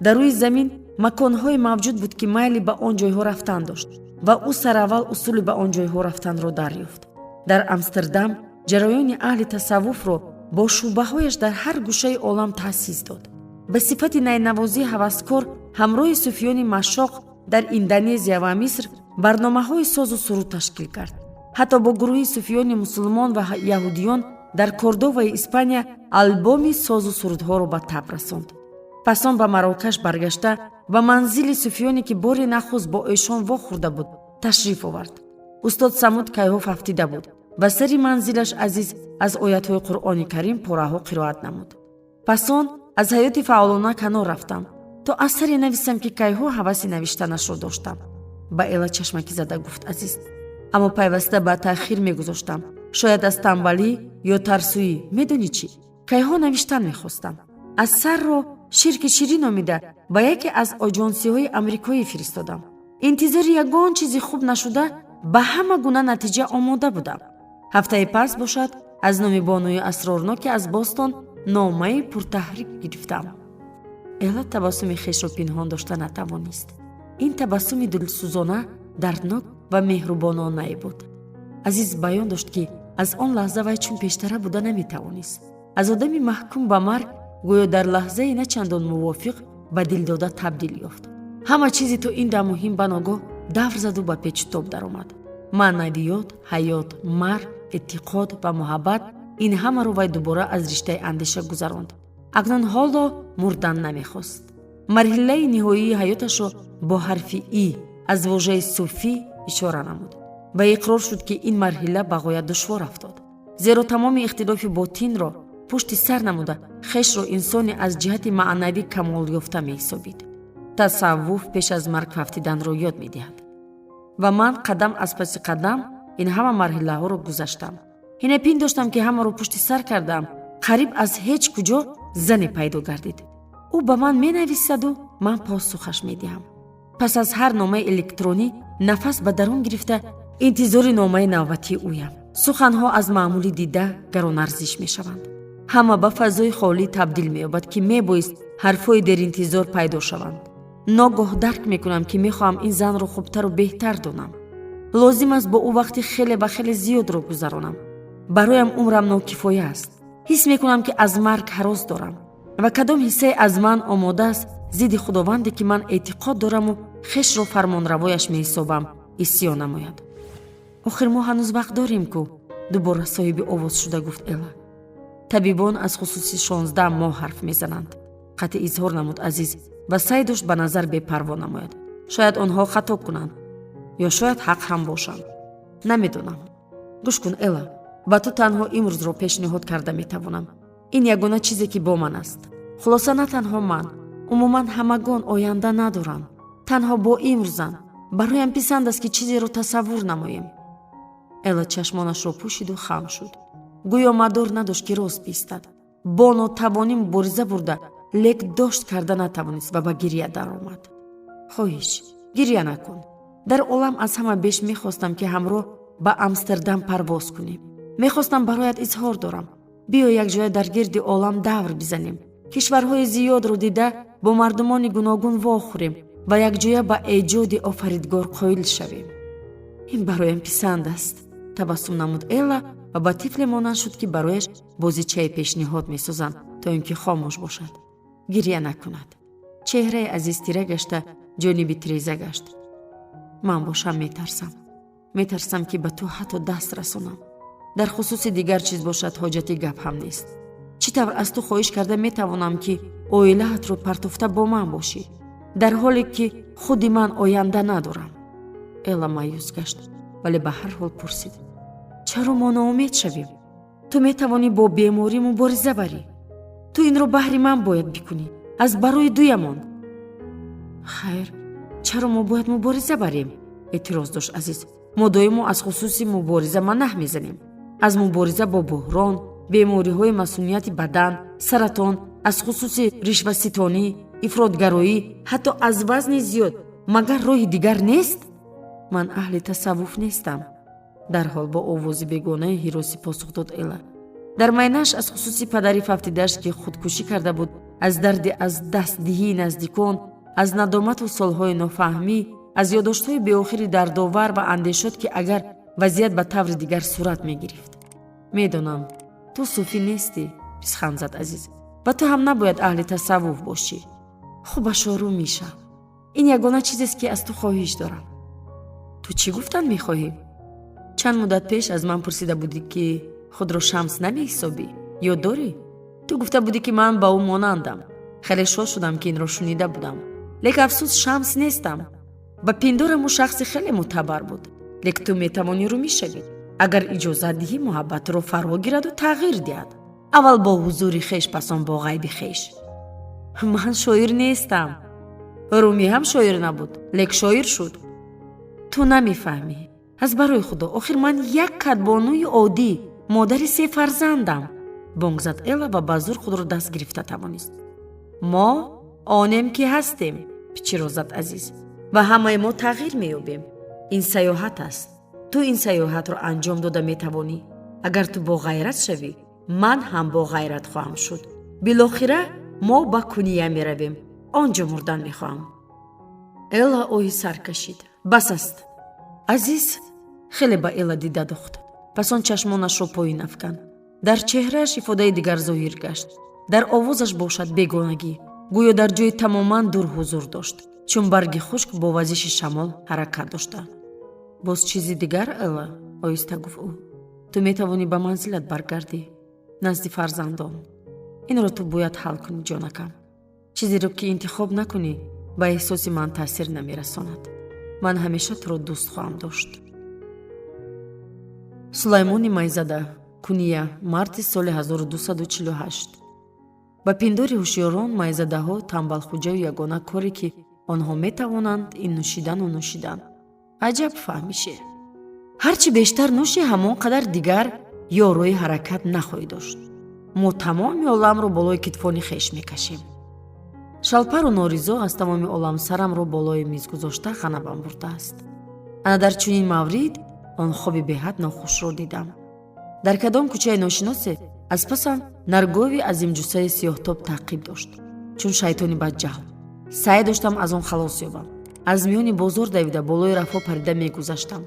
Дар рӯи замин маконҳое мавҷуд буд, ки майли ба он ҷойҳо рафтан дошт ва ӯ сараввал усули ба он ҷойҳо рафтанро дарёфт. Дар Амстердам ҷараёни аҳли тасаввуфро бо шӯъбаҳояш дар ҳар гӯшаи олам таъсис дод. Ба сифати найнавозии ҳаваскор ҳамроҳи суфиёни машоқ дар Индонезия ва Миср барномаҳои созу суруд ташкил кард. Ҳатто бо гурӯҳи суфиёни мусулмон ва яҳудиён дар Кордоваи Испания албоми созу сурудҳоро ба таб расонд. Пас он ба Марокаш баргашта, ба манзили суфиёне, ки бори нахуст бо эшон вохӯрда буд, ташриф овард. Устод Самуд кайҳо фавтида буд ва сари манзилаш Азиз аз оятҳои Қуръони Карим пораҳо қироат намуд. Пас он аз ҳаёти фаъолона канор рафтам, то асаре нависам, ки кайҳо ҳаваси навиштанашро доштам, ба Эла чашмакӣ зада гуфт Азиз, аммо пайваста ба таъхир мегузоштам, шояд аз тамбалӣ ё тарсӯӣ. Медонӣ чӣ? Кайҳо навиштан мехостам. Асарро «Ширки ширин» номида, ба яке аз оҷонсиҳои амрикоӣ фиристодам. Интизори ягон чизи хуб нашуда, ба ҳама гуна натиҷа омода будам. Ҳафтаи пас бошад, аз номи бонуи асрорноке аз Бостон номаи пуртаҳрик гирифтам. Эла табассуми хешро пинҳон дошта натавонист. Ин табассуми дилсӯзона, дарднок ва меҳрубононае буд. Азиз баён дошт, ки аз он лаҳза вай чун пештара буда наметавонист. Аз одами маҳкум ба марг гӯё дар лаҳзаи на чандон мувофиқ ба дилдода табдил ёфт. Ҳама чизи то ин дам муҳим ба ногоҳ давр заду ба печутоб даромад: маънавиёт, ҳаёт, марг, эътиқод ва муҳаббат. Ин ҳамаро вай дубора аз риштаи андеша гузаронд. Акнун ҳоло мурдан намехост. Марҳилаи ниҳоии ҳаёташро бо ҳарфи И аз вожаи суфӣ ишора намуд ва иқрор шуд, ки ин марҳила ба ғоят душвор афтод, зеро тамоми ихтилофи ботинро пушти сар намуда, хешро инсоне аз ҷиҳати маънавӣ камолёфта меҳисобид. Тасаввуф пеш аз марг фавтиданро ёд медиҳад ва ман қадам аз паси қадам ин ҳама марҳилаҳоро гузаштам. Ҳине пиндоштам, ки ҳамаро пушти сар кардаам, қариб аз ҳеҷ куҷо зане пайдо гардид. Ӯ ба ман менависаду ман посухаш медиҳам. Пас аз ҳар номаи электронӣ нафас ба дарун гирифта, интизори номаи навбатии ӯям. Суханҳо аз маъмулӣ дида гаронарзиш мешаванд. Ҳама ба фазои холӣ табдил меёбад, ки мебоист ҳарфҳои деринтизор пайдо шаванд. Ногоҳ дарк мекунам, ки мехоҳам ин занро хубтару беҳтар донам. Лозим аст бо ӯ вақти хеле ва хеле зиёдро гузаронам. Бароям умрам нокифоя аст. Ҳис мекунам, ки аз марг ҳарос дорам ва кадом ҳиссае аз ман омода аст зидди Худованде, ки ман эътиқод дораму хешро фармонравояш меҳисобам, исьён намояд. Охир мо ҳанӯз вақт дорем ку, дубора соҳиби овоз шуда гуфт Эла. Табибон аз хусуси 16 моҳ ҳарф мезананд, қатъи изҳор намуд Азиз ва сай дошт ба назар бепарво намояд. Шояд онҳо хато кунанд ё шояд ҳақ ҳам бошанд, намедонам. Гӯш кун, Эла, ба ту танҳо имрӯзро пешниҳод карда метавонам. Ин ягона чизе, ки бо ман аст. Хулоса, на танҳо ман, умуман ҳамагон оянда надоранд, танҳо бо имрӯзанд. Бароям писанд аст, ки чизеро тасаввур намоем. Эла чашмонашро пӯшиду хам шуд. Гӯё мадор надошт, ки рост биистад. Бо нотавонӣ мубориза бурда, лек дошт карда натавонист ва ба гирия даромад. Хоҳиш, гирия накун. Дар олам аз ҳама беш мехостам, ки ҳамроҳ ба Амстердам парвоз кунем. Мехостам бароят изҳор дорам. Биё, якҷоя дар гирди олам давр бизанем, кишварҳои зиёдро дида, бо мардумони гуногун вохӯрем ва якҷоя ба эҷоди Офаридгор қоил шавем. Ин бароям писанд аст, табассум намуд Эла ва ба тифле монанд шуд, ки барояш бозичае пешниҳод месозанд, то ин ки хомӯш бошад, гиря накунад. Чеҳраи Азиз тира гашта, ҷониби тиреза гашт. Ман бошам, метарсам. Метарсам, ки ба ту ҳатто даст расонам. Дар хусуси дигар чиз бошад, ҳоҷати гап ҳам нест. Чӣ тавр аз ту хоҳиш карда метавонам, ки оилаатро партофта бо ман бошӣ, дар ҳоле ки худи ман оянда надорам? Элла маъюс гашт, вале ба ҳар ҳол пурсид: чаро мо ноумед шавем? Ту метавонӣ бо беморӣ мубориза барӣ. Ту инро баҳри ман бояд бикунӣ, аз барои дуямон. Хайр, чаро мо бояд мубориза барем? Эътироз дошт Азиз. Мо доимо аз хусуси мубориза манаҳ мезанем, аз мубориза бо буҳрон, бемориҳои масунияти бадан, саратон, аз хусуси ришваситонӣ, ифротгароӣ, ҳатто аз вазни зиёд. Магар роҳи дигар нест? Ман аҳли тасаввуф нестам, дарҳол бо овози бегонаи ҳиросӣ посух дод Эла. Дар майнааш аз хусуси падари фавтидааш, ки худкушӣ карда буд, аз дарди аз дастдиҳии наздикон, аз надомату солҳои нофаҳмӣ, аз ёддоштҳои беохири дардовар ва андешот, ки агар вазъият ба таври дигар сурат мегирифт. Медонам, ту суфӣ нестӣ, писханд зад Азиз, ва ту ҳам набояд аҳли тасаввуф бошӣ. Хубаш, орум мешав. Ин ягона чизест, ки аз ту хоҳиш дорам. Ту чӣ гуфтан мехоҳӣ? Чанд муддат пеш аз ман пурсида будӣ, ки худро Шамс намеҳисобӣ. Ёд дорӣ? Ту гуфта будӣ, ки ман ба ӯ монандам. Хеле шод шудам, ки инро шунида будам. Лек афсӯс, Шамс нестам. Ба пиндорам, ӯ шахси хеле мӯътабар буд. Лек ту метавонӣ румӣ шавӣ, агар иҷозат диҳӣ муҳаббатро фаро гираду тағйир диҳад, аввал бо ҳузури хеш, пас он бо ғайби хеш. Ман шоир нестам. Румӣ ҳам шоир набуд, лек шоир шуд. Ту намефаҳмӣ. Аз барои Худо, охир ман як кадбонуи оддӣ, модари се фарзандам, бонг зад Эла ва ба зур худро даст гирифта тавонист. Мо онем, ки ҳастем, пичиро зад Азиз, ва ҳамаи мо тағйир меёбем. Ин саёҳат аст. Ту ин саёҳатро анҷом дода метавонӣ. Агар ту боғайрат шавӣ, ман ҳам боғайрат хоҳам шуд. Билохира мо ба Куния меравем. Он ҷо мурдан мехоҳам. Элла оҳи сар кашид. Бас аст. Азиз хеле ба Элла дида духт, пас он чашмонашро поин афканд. Дар чеҳрааш ифодаи дигар зоҳир гашт, дар овозаш бошад бегонагӣ, гӯё дар ҷои тамоман дур ҳузур дошт, чун барги хушк бо вазиши шамол ҳаракат дошта. Боз чизи дигар, Элла, оҳиста гуфт ӯ. Ту метавонӣ ба манзилат баргардӣ, назди фарзандон. Инро ту бояд ҳал кунӣ, ҷонакам. Чизеро, ки интихоб накунӣ, ба эҳсоси ман таъсир намерасонад. Ман ҳамеша туро дӯст хоҳам дошт. Сулаймони Майзада, Куния, марти соли 1248. Ба пиндори ҳушёрон, майзадаҳо тамбалхуҷаю ягона коре, ки онҳо метавонанд, ин нӯшидану нӯшидан. Аҷаб фаҳмише! Ҳарчи бештар нӯшӣ, ҳамон қадар дигар ёрои ҳаракат нахоҳӣ дошт. Мо тамоми оламро болои китфони хеш мекашем. Шалпару норизо аз тамоми олам сарамро болои миз гузошта ғанабам бурдааст. Ана дар чунин маврид он хоби беҳад нохушро дидам. Дар кадом кӯчаи ношиносе аз пасам наргови азимҷуссаи сиёҳтоб таъқиб дошт, чун шайтони бадҷаҳл. Саъй доштам аз он халос ёбам. Аз миёни бозор давида, болои рафҳо парида мегузаштам.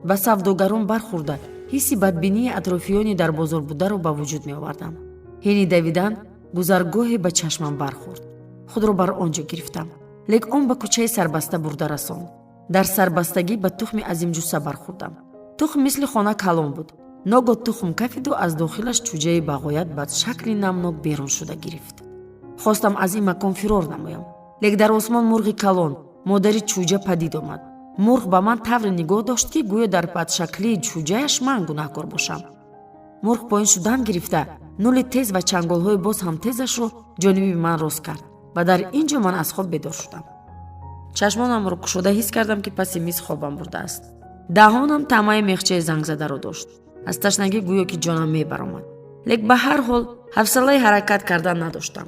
Ба савдогарон бархӯрда, ҳисси бадбинии атрофиёни дар бозор бударо ба вуҷуд меовардам. Ҳини давидан гузаргоҳе ба чашмам бархӯрд. Худро бар он ҷо гирифтам, лек он ба кӯчаи сарбаста бурда расонд. Дар сарбастагӣ ба тухми азимҷусса бархӯрдам. Тухм мисли хона калон буд. Ногоҳ тухм кафиду аз дохилаш чӯҷаи бағоят бадшакли намнок берун шуда гирифт. Хостам аз ин макон фирор намоям, лек дар осмон мурғи калон, модари чӯҷа, падид омад. Мурғ ба ман тавре нигоҳ дошт, ки гӯё дар бадшаклии чӯҷааш ман гунаҳкор бошам. Мурғ поин шудан гирифта, нули тез ва чанголҳои боз ҳам тезашро ҷониби ман рост кард ва дар ин ҷо ман аз хоб бедор шудам. Чашмонамро кушода ҳис кардам, ки паси миз хобам бурдааст. Даҳонам таъмаи мехчаи зангзадаро дошт. Аз ташнагӣ гӯё ки ҷонам мебаромад, лек ба ҳар ҳол ҳавсалаи ҳаракат кардан надоштам.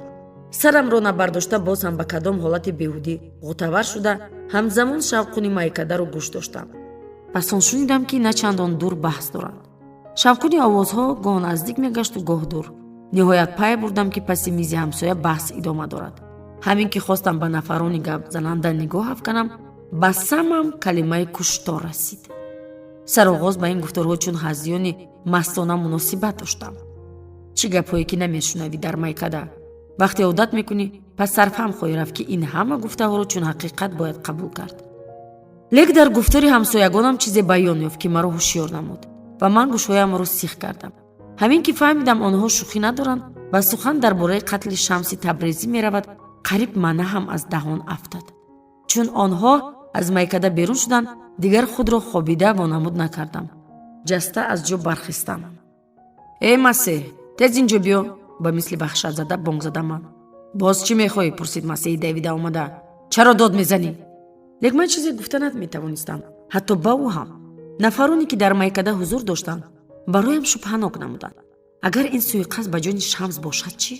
Сарамро набардошта, боз ҳам ба кадом ҳолати беҳудӣ ғӯтавар шуда, ҳамзамон шавқуни майкадаро гӯш доштам. Пас он шунидам, ки на чандон дур баҳс доранд. Шавқуни овозҳо гоҳ наздик мегашту гоҳ дур. Ниҳоят пай бурдам, ки паси мизи ҳамсоя баҳс идома дорад. Ҳамин ки хостам ба нафарони гапзананда нигоҳ афканам, ба самам калимаи куштор расид. Сароғоз ба ин гуфторҳо чун ҳазиёни мастона муносибат доштам. Чӣ гапҳое ки намешунавӣ дар майкада! Вақте одат мекунӣ, пас сарфаҳм хоҳӣ рафт, ки ин ҳама гуфтаҳоро чун ҳақиқат бояд қабул кард. Лек дар гуфтори ҳамсоягонам чизе баён ёфт, ки маро ҳушёр намуд ва ман гӯшҳоямро сих кардам. Ҳамин ки фаҳмидам, онҳо шӯхӣ надоранд ва сухан дар бораи қатли Шамси Табрезӣ меравад, қариб мана ҳам аз даҳон афтад. Чун онҳо аз майкада берун шуданд, дигар худро хобида вонамуд накардам, ҷаста аз ҷо бархистам. «Эй, Масеҳ, тез инҷо биё!» Ба мисли ваҳшатзада бонг задам ман. «Боз чӣ мехоҳӣ?» пурсид Масеҳи давида омада. «Чаро дод мезанӣ?» Лек ман чизе гуфта наметавонистам, ҳатто ба ӯ ҳам. Нафароне, ки дар майкада ҳузур доштанд, бароям шубҳанок намуданд. Агар ин суиқасд ба ҷони Шамс бошад чӣ?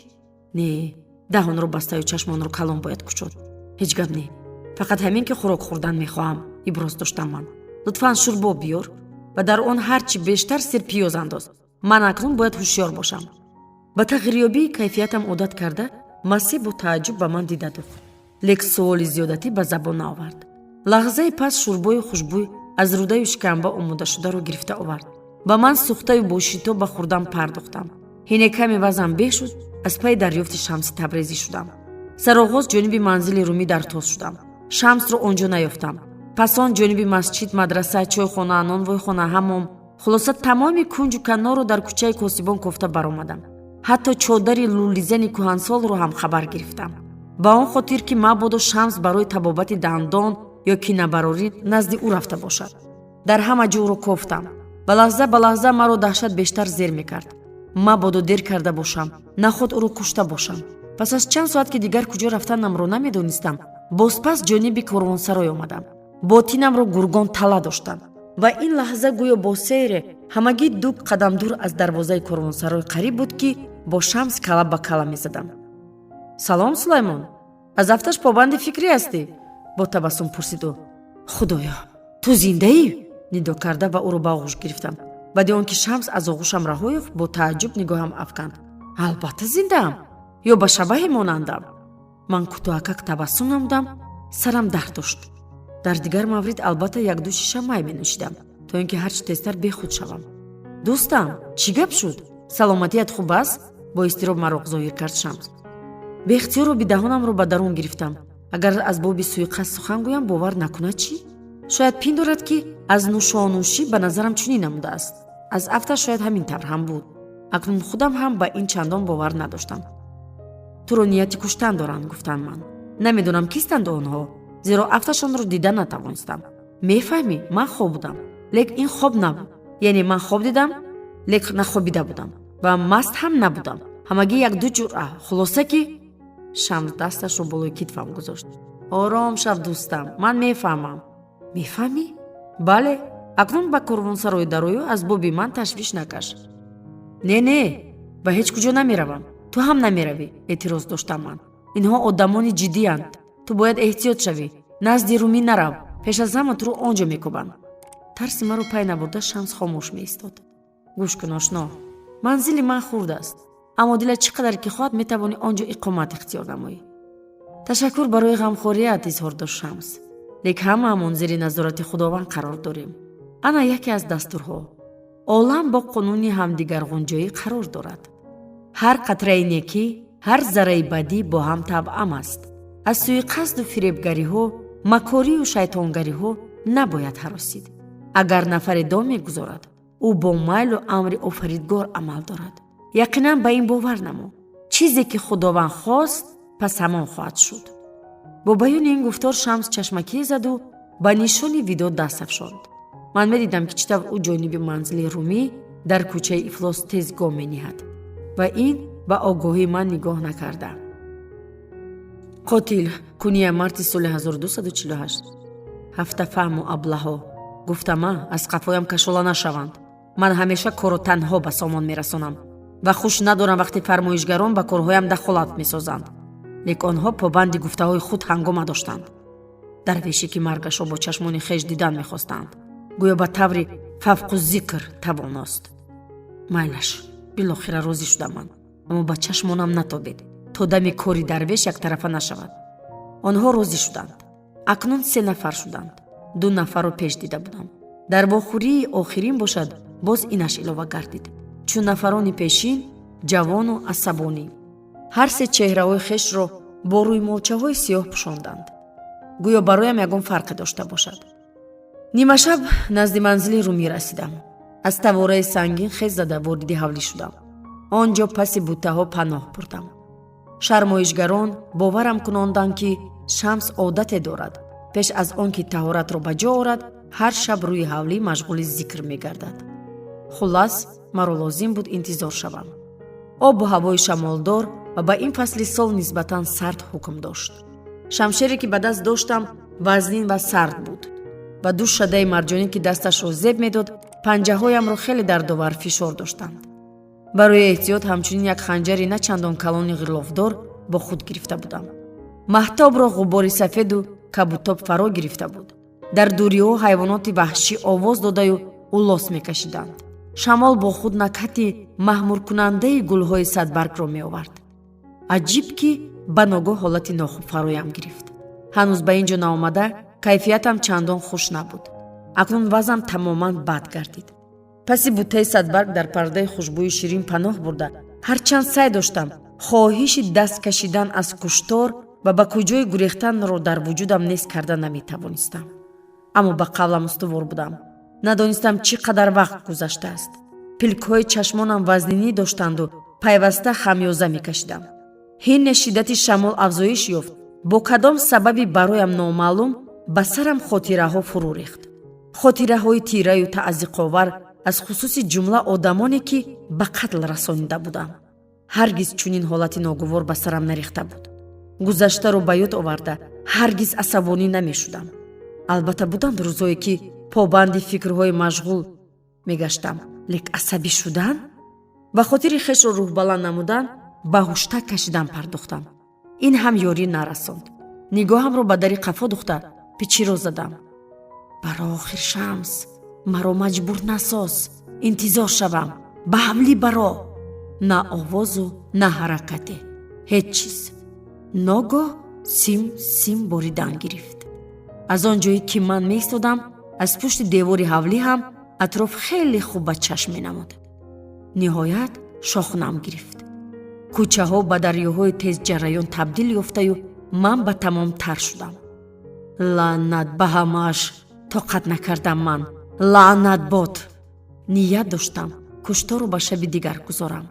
Не, даҳонро бастаю чашмонро калон бояд кушод. «Ҳеҷ гап не, фақат ҳамин ки хӯрок хӯрдан мехоҳам», иброз доштам ман. «Лутфан шӯрбо биёр ва дар он ҳарчи бештар сирпиёз андоз. Ман акнун бояд ҳушёр бошам». Ба тағйирёбии кайфиятам одат карда, Масеҳ бо тааҷҷуб ба ман дида духт, лек суоли зиёдатӣ ба забон наовард. Лаҳзаи пас шӯрбои хушбӯй аз рӯдаю шикамба омодашударо гирифта овард ба ман. Сӯхтаю бо шитоб ба хӯрдан пардохтам. Ҳине каме вазъам беҳ шуд, аз пайи дарёфти Шамси Табрезӣ шудам. Сароғоз ҷониби манзили Румӣ дар тоз шудам. Шамсро он ҷо наёфтам. Пас он ҷониби масҷид, мадраса, чойхона, нонвойхона, ҳаммом, хулоса, тамоми кунҷу канорро дар кӯчаи Косибон кофта баромадам. Ҳатто чодари лӯлизани кӯҳансолро ҳам хабар гирифтам, ба он хотир ки мабодо Шамс барои табобати дандон ё кинабарорӣ назди ӯ рафта бошад. Дар ҳама ҷо ӯро кофтам ва лаҳза ба лаҳза маро даҳшат бештар зер мекард: мабодо дер карда бошам, наход ӯро кушта бошам. Пас аз чанд соат, ки дигар куҷо рафтанамро намедонистам, бозпас ҷониби корвонсарой омадам. Ботинамро гургон тала доштанд ва ин лаҳза гӯё бо сейре ҳамагӣ 2 қадам дур аз дарвозаи корвонсарой қариб буд, ки бо Шамс кала ба кала мезадам. «Салом, Сулаймон, аз афташ побанди фикрӣ ҳастӣ?» бо табассум пурсид ӯ. «Худоё, ту зиндаӣ!» нидо карда ва ӯро ба оғӯш гирифтам. Баъди он ки Шамс аз оғӯшам раҳо ёфт, бо тааҷҷуб нигоҳам афканд. «Албатта зиндаам, ё ба шабаҳе монандам?» Ман кӯтоҳакак табассум намудам. Сарам дард дошт. Дар дигар маврид албатта якду шиша май менӯшидам, то ин ки ҳарчи тезтар бехуд шавам. «Дӯстам, чӣ гап шуд? Саломатият хуб аст?» бо изтироб мароқ зоҳир кард Шамс. Беихтиёр оби даҳонамро ба дарун гирифтам. Агар аз боби суиқасд сухан гӯям, бовар накунад чӣ? Шояд пиндорад, ки аз нӯшонӯшӣ ба назарам чунин намудааст. Аз афташ шояд ҳамин тавр ҳам буд. Акнун худам ҳам ба ин чандон бовар надоштам. «Туро нияти куштан доранд», гуфтам ман. «Намедонам, кистанд онҳо, зеро афташонро дида натавонистам. Мефаҳмӣ, ман хоб будам, лек ин хоб набуд. Яъне ман хоб дидам, лек нахобида будам ва маст ҳам набудам. Ҳамагӣ як-ду ҷуръа. Хулоса ки...» Шамс дасташро болои китфам гузошт. «Ором шав, дӯстам, ман мефаҳмам». «Мефаҳмӣ?» «Бале. Акнун ба корвонсарой дарою аз боби ман ташвиш накаш». «Не, не, ба ҳеҷ куҷо намеравам, ту ҳам намеравӣ», эътироз доштам ман. «Инҳо одамони ҷиддиянд. Ту бояд эҳтиёт шавӣ. Назди Румӣ нарав, пеш аз ҳама туро он ҷо мекӯбанд». Тарси маро пай набурда, Шамс хомӯш меистод. «Гӯш кун, ошно, манзили ман хурд аст, аммо дилат чӣ қадар ки хоҳад, метавонӣ он ҷо иқомат ихтиёр намоӣ». «Ташаккур барои ғамхорият», изҳор дошт Шамс, «лек ҳамаамон зери назорати Худованд қарор дорем. Ана яке аз дастурҳо: олам бо қонуни ҳамдигарғунҷоӣ қарор дорад. Ҳар қатраи некӣ, ҳар зарраи бадӣ бо ҳам тавъам аст. Аз суиқасду фиребгариҳо, макорию шайтонгариҳо набояд ҳаросид. Агар нафаре дом мегузорад, ӯ бо майлу амри Офаридгор амал дорад. Яқинан ба ин бовар намо: чизе ки Худованд хост, пас ҳамон хоҳад шуд». Бо баёни ин гуфтор Шамс чашмакие заду ба нишони видоъ даст афшонд. Ман медидам, ки чӣ тавр ӯ ҷониби манзили Румӣ дар кӯчаи Ифлос тез гом мениҳад ва ин ба огоҳии ман нигоҳ накарда. Қотил, куния, марти соли 1248. Ҳафтафаҳму аблаҳо, гуфтама, аз қафоям кашола нашаванд. Ман ҳамеша корро танҳо ба сомон мерасонам ва хуш надорам, вақте фармоишгарон ба корҳоям дахолат месозанд. Лек онҳо побанди гуфтаҳои худ ҳангома доштанд. Дарвеше, ки маргашро бо чашмони хеш дидан мехостанд, гӯё ба таври фавқуззикр тавоност. Майлаш, билохира розӣ шудам ман, аммо ба чашмонам натобед, то дами кори дарвеш яктарафа нашавад. Онҳо розӣ шуданд. Акнун се нафар шуданд. Ду нафарро пеш дида будам. Дар вохӯрии охирин бошад, боз инаш илова гардид. Чун нафарони пешин, ҷавону асабонӣ, ҳар се чеҳраҳои хешро бо рӯймолчаҳои сиёҳ пӯшонданд, гӯё бароям ягон фарқе дошта бошад. Нимашаб назди манзили Румӣ расидам. Аз тавораи сангин хез зада вориди ҳавлӣ шудам. Он ҷо паси буттаҳо паноҳ бурдам. Шармоишгарон боварам кунонданд, ки Шамс одате дорад: пеш аз он ки таҳоратро ба ҷо орад, ҳар шаб рӯи ҳавлӣ машғули зикр мегардад. Хуллас, маро лозим буд интизор шавам. Обу ҳавои шамолдор ва ба ин фасли сол нисбатан сард ҳукм дошт. Шамшере, ки ба даст доштам, вазнин ва сард буд ва ду шадаи марҷонӣ, ки дасташро зеб медод, панҷаҳоямро хеле дардовар фишор доштанд. Барои эҳтиёт ҳамчунин як ханҷари на чандон калони ғилофдор бо худ гирифта будам. Маҳтобро ғубори сафеду кабутоб фаро гирифта буд. Дар дуриҳо ҳайвоноти ваҳшӣ овоз додаю улос мекашиданд. Шамол бо худ накҳати маҳмуркунандаи гулҳои садбаргро меовард. Аҷиб, ки ба ногоҳ ҳолати нохуб фароям гирифт. Ҳанӯз ба ин ҷо наомада кайфиятам чандон хуш набуд. Акнун вазъам тамоман бад гардид. Паси буттаи садбарг дар пардаи хушбӯи ширин паноҳ бурда, ҳарчанд сай доштам, хоҳиши даст кашидан аз куштор ва ба куҷои гурехтанро дар вуҷудам нест карда наметавонистам. Аммо ба қавлам устувор будам. Надонистам, чӣ қадар вақт гузаштааст. Пилкҳои чашмонам вазнинӣ доштанду пайваста хамёза мекашидам. Ҳине шиддати шамол афзоиш ёфт, бо кадом сабаби бароям номаълум ба сарам хотираҳо фурӯ рехт, хотираҳои тираю таъзиқовар, аз хусуси ҷумла одамоне, ки ба қатл расонида будам. Ҳаргиз чунин ҳолати ногувор ба сарам нарехта буд. Гузаштаро ба ёд оварда, ҳаргиз асабонӣ намешудам. Албатта, буданд рӯзое, ки побанди фикрҳои машғул мегаштам, лек асабӣ шудан? Ба хотири хешро рӯҳбаланд намудан ба ҳуштак кашидан пардохтам. Ин ҳам ёрӣ нарасонд. Нигоҳамро ба дари қафо духта, пичиро задам. Барохир, Шамс, маро маҷбур насоз интизор шавам. Ба ҳавлӣ баро. На овозу на ҳаракате, ҳеҷ чиз. Ногоҳ сим сим боридан гирифт. Аз он ҷое, ки ман меистодам, аз пушти девори ҳавлӣ ҳам атроф хеле хуб ба чашм менамуд. Ниҳоят шохнам гирифт. Кӯчаҳо ба дарёҳои тезҷараён табдил ёфтаю ман ба тамом тар шудам. Лаънат ба ҳамааш! Тоқат накардам ман. Лаънат бод! Ният доштам кушторо ба шаби дигар гузорам.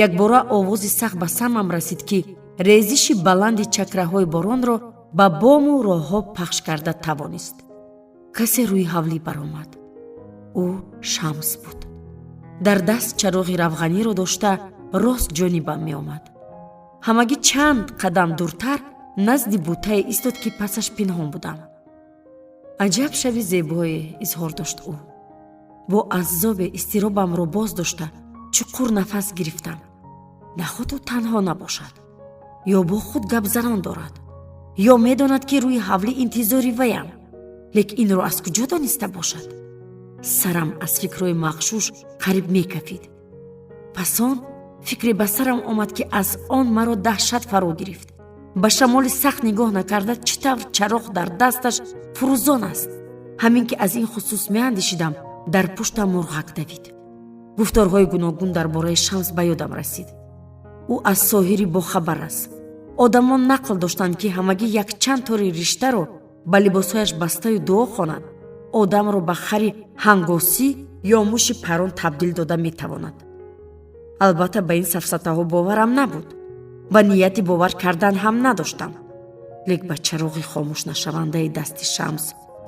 Якбора овози сахт ба самъам расид, ки резиши баланди чакраҳои боронро ба бому роҳҳо пахш карда тавонист. Касе рӯи ҳавлӣ баромад. Ӯ Шамс буд. Дар даст чароғи равғаниро дошта, рост ҷонибам меомад. Ҳамагӣ чанд қадам дуртар назди буттае истод, ки пасаш пинҳон будам. «Аҷаб шаби зебое!» — изҳор дошт ӯ. Бо азобе изтиробамро боз дошта, чуқур нафас гирифтам. Наход ӯ танҳо набошад? Ё бо худ гапзанон дорад, ё медонад, ки рӯи ҳавлӣ интизори ваям? Лек инро аз куҷо дониста бошад? Сарам аз фикрҳои мағшуш қариб мекафид. Пас он фикре ба сарам омад, ки аз он маро даҳшат фаро гирифт. Ба шамоли сахт нигоҳ накарда, чӣ тавр чароғ дар дасташ фурӯзон аст? Ҳамин ки аз ин хусус меандешидам, дар пуштам мурғак давид. Гуфторҳои гуногун дар бораи Шамс ба ёдам расид. Ӯ аз соҳири бохабар аст. Одамон нақл доштанд, ки ҳамагӣ якчанд тори риштаро ба либосҳояш бастаю дуо хонад, одамро ба хари ҳангосӣ ё муши парон табдил дода метавонад. Албатта, ба ин сафсатаҳо боварам набуд ва нияти бовар кардан ҳам надоштам, лек ба чароғи хомӯш нашавандаи дасти Шамс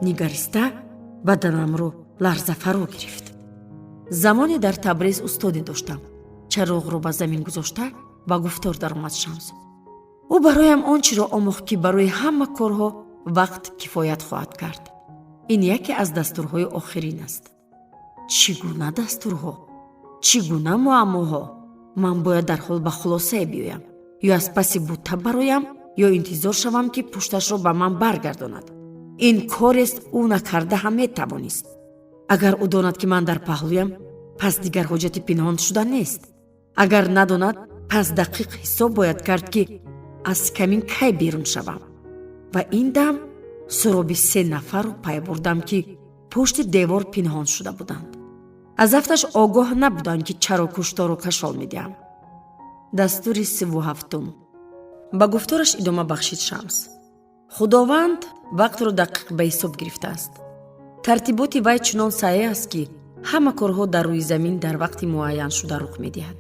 нигариста, баданамро ларза фаро гирифт. Замоне дар Табрез устоде доштам. Чароғро ба замин гузошта, ба гуфтор даромад Шамс. Ӯ бароям он чиро омӯхт, ки барои ҳама корҳо вақт кифоят хоҳад кард. Ин яке аз дастурҳои охирин аст. Чӣ гуна дастурҳо? Чӣ гуна муаммоҳо? Ман бояд дарҳол ба хулосае биёям: ё аз паси бутта бароям, ё интизор шавам, ки пушташро ба ман баргардонад. Ин корест, ӯ накарда ҳам метавонист. Агар ӯ донад, ки ман дар паҳлӯям, пас дигар ҳоҷати пинҳон шуда нест. Агар надонад, пас дақиқ ҳисоб бояд кард, ки аз камин кай берун шавам. Ва ин дам суроби се нафарро пай бурдам, ки пушти девор пинҳон шуда буданд. Аз афташ огоҳ набуданд, ки чаро куштору кашол медиҳам. Дастури 37-ум. Ба гуфтораш идома бахшид Шамс. Худованд вақтро дақиқ ба ҳисоб гирифтааст. Тартиботи вай чунон саҳеҳ аст, ки ҳама корҳо дар рӯи замин дар вақти муайяншуда рух медиҳад,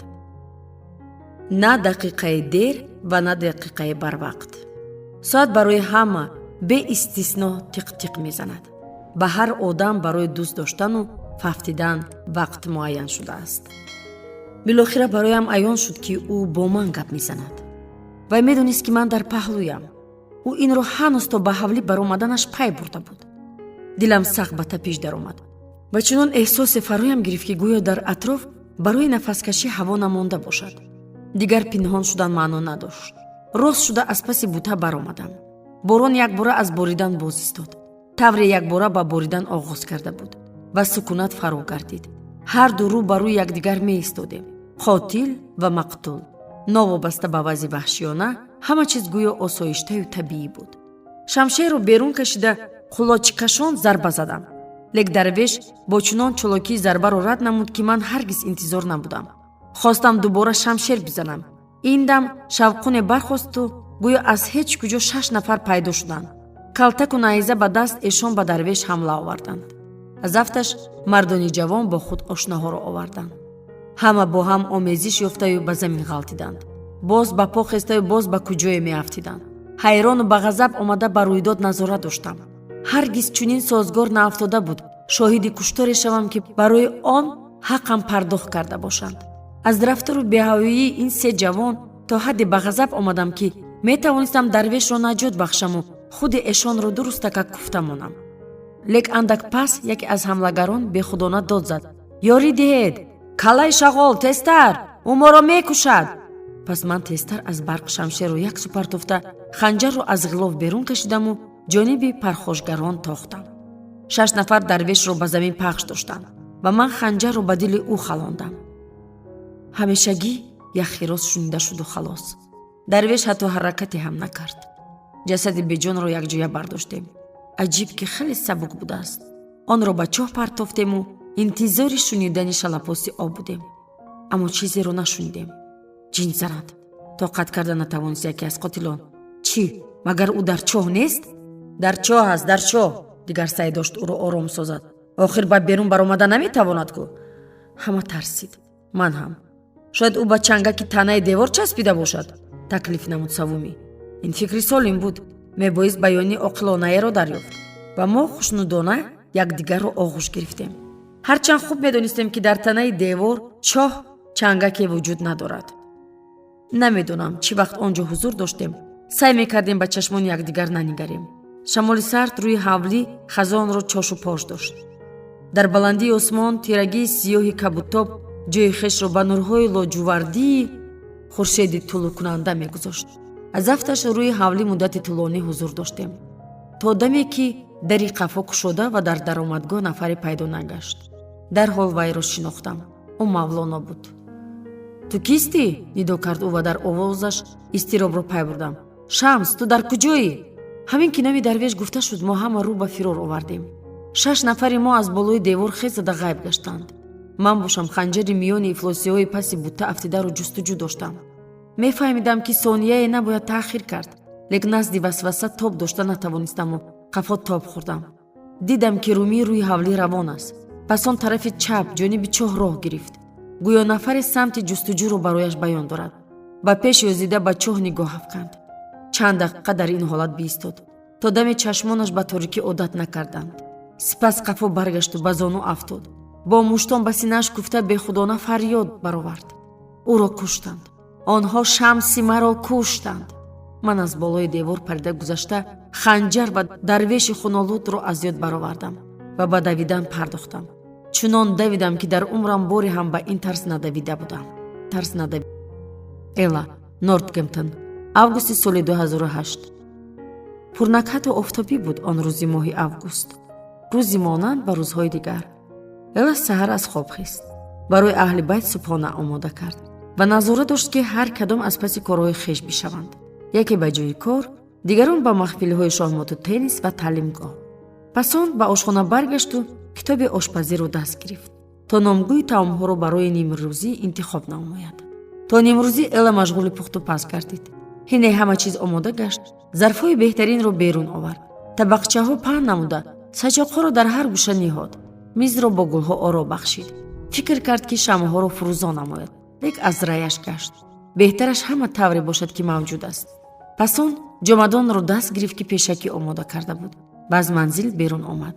на дақиқаи дер ва на дақиқаи барвақт. Соат барои ҳама беистисно тиқ-тиқ мезанад. Ба ҳар одам барои дӯст доштану фафтидан вақт муайян шудааст. Билохира бароям аён шуд, ки ӯ бо ман гап мезанад. Вай медонист, ки ман дар паҳлӯям. Ӯ инро ҳанӯз то ба ҳавлӣ баромаданаш пай бурда буд. Дилам сахт ба тапиш даромад ва чунон эҳсосе фароям гирифт, ки гӯё дар атроф барои нафаскашӣ ҳаво намонда бошад. Дигар пинҳон шудан маъно надошт. Рост шуда аз паси бута баромадам. Борон якбора аз боридан боз истод. Тавре якбора ба боридан оғоз карда буд ва сукунат фаро гардид. Ҳарду рӯ ба рӯи якдигар меистодем, қотил ва мақтул. Новобаста ба вазъи ваҳшиёна, ҳама чиз гӯё осоиштаю табиӣ буд. Шамшерро берун кашида, қулочкашон зарба задам. Лек дарвеш бо чунон чолокӣ зарбаро рад намуд, ки ман ҳаргиз интизор набудам. Хостам дубора шамшер бизанам. Ин дам шавқуне бархосту гӯё аз ҳеҷ куҷо шаш нафар пайдо шуданд. Калтаку найза ба даст эшон ба дарвеш ҳамла оварданд. Аз афташ мардони ҷавон бо худ ошноҳоро оварданд. Ҳама бо ҳам омезиш ёфтаю ба замин ғалтиданд, боз ба по хестаю боз ба куҷое меафтиданд. Ҳайрону ба ғазаб омада ба рӯйдод назора доштам. Ҳаргиз чунин созгор наафтода буд, шоҳиди кушторе шавам, ки барои он ҳаққам пардохт карда бошанд. Аз рафтору беҳаёии ин се ҷавон то ҳадде ба ғазаб омадам, ки метавонистам дарвешро наҷот бахшаму худи эшонро дурустака куфта монам. Лек андак пас яке аз ҳамлагарон бехудона дод зад: «Ёрӣ диҳед! Каллаи шағол, тезтар! Ӯ моро мекушад!» Пас ман тезтар аз барқ шамшерро як су партофта, ханҷарро аз ғилоф берун кашидаму ҷониби пархошгарон тохтам. Шаш нафар дарвешро ба замин пахш доштанд ва ман ханҷарро ба дили ӯ халондам. Ҳамешагӣ як хирос шунида шуду халос. Дарвеш ҳатто ҳаракате ҳам накард. Ҷасади беҷонро якҷоя бардоштем. Аҷиб, ки хеле сабук будааст. Онро ба чоҳ партофтему интизори шунидани шалапоси об будем, аммо чизеро нашунидем. «Ҷин занад!» — тоқат карда натавонист яке аз қотилон. «Чӣ, магар ӯ дар чоҳ нест?» «Дар чоҳ аст, дар чоҳ», — дигар саъй дошт ӯро ором созад. «Охир ба берун баромада наметавонад ку». Ҳама тарсид, ман ҳам. «Шояд ӯ ба чангаки танаи девор часпида бошад», — таклиф намуд саввумӣ. Ин фикри солим буд. Мебоист баёни оқилонаеро дарёфт ва мо хушнудона якдигарро оғӯш гирифтем, ҳарчанд хуб медонистем, ки дар танаи девор чоҳ чангаке вуҷуд надорад. Намедонам, чӣ вақт он ҷо ҳузур доштем. Саъй мекардем ба чашмони якдигар нанигарем. Шамоли сард рӯи ҳавлӣ хазонро чошу пош дошт. Дар баландии осмон тирагии сиёҳи кабудтоб ҷои хешро ба нурҳои лоҷувардии хуршеди тулӯъкунанда мегузошт. Аз афташ рӯи ҳавлӣ муддати тӯлонӣ ҳузур доштем, то даме ки дари қафо кушода ва дар даромадгоҳ нафаре пайдо нагашт. Дарҳол вайро шинохтам. Ӯ Мавлоно буд. «Ту кистӣ?» — нидо кард ӯ ва дар овозаш изтиробро пай бурдам. «Шамс, ту дар куҷоӣ?» Ҳамин ки номи дарвеш гуфта шуд, мо ҳама рӯ ба фирор овардем. Шаш нафари мо аз болои девор хез зада ғайб гаштанд. Ман бошам ханҷари миёни ифлосиҳои паси бутта афтидаро ҷустуҷӯ доштам. Мефаҳмидам, ки сонияе набояд таъхир кард, лек назди васваса тоб дошта натавонистаму қафо тоб хӯрдам. Дидам, ки Румӣ рӯи ҳавлӣ равон аст. Пас он тарафи чап, ҷониби чоҳ роҳ гирифт. Гӯё нафаре самти ҷустуҷӯро барояш баён дорад. Ба пеш ёзида ба чоҳ нигоҳ афканд. Чанд дақиқа дар ин ҳолат биистод, то даме чашмонаш ба торикӣ одат накарданд. Сипас қафо баргашту ба зону афтод. Бо муштон ба синааш куфта, бехудона фарёд баровард: «Ӯро куштанд! Онҳо Шамси маро куштанд!» Ман аз болои девор парида гузашта, ханҷар ва дарвеши хунолудро аз ёд баровардам ва ба давидан пардохтам. Чунон давидам, ки дар умрам боре ҳам ба ин тарз надавида будам. Тарз надав. Эла, Нортгемптон, августи соли 2008. Пурнакҳату офтобӣ буд он рӯзи моҳи август, рӯзи монанд ба рӯзҳои дигар. Эла саҳар аз хоб хист, барои аҳли байт субҳона омода кард ва назора дошт, ки ҳар кадом аз паси корҳои хеш бишаванд: яке ба ҷои кор, дигарон ба маҳфилҳои шоҳмоту теннис ва таълимгоҳ. Пас он ба ошхона баргашту китоби ошпазиро даст гирифт, то номгӯи таомҳоро барои нимрӯзӣ интихоб намояд. То нимрӯзӣ Эла машғули пухту паз гардид. Ҳине ҳама чиз омода гашт, зарфҳои беҳтаринро берун овард, табақчаҳо паҳн намуда. Саҷоқҳоро дар ҳар гӯша ниҳод, мизро бо гулҳо оро бахшид. Фикр кард, ки шамъҳоро фурӯзон намояд, лек аз раяш гашт. Беҳтараш ҳама тавре бошад, ки мавҷуд аст. Пас он ҷомадонро даст гирифт, ки пешакӣ омода карда буд, ва аз манзил берун омад.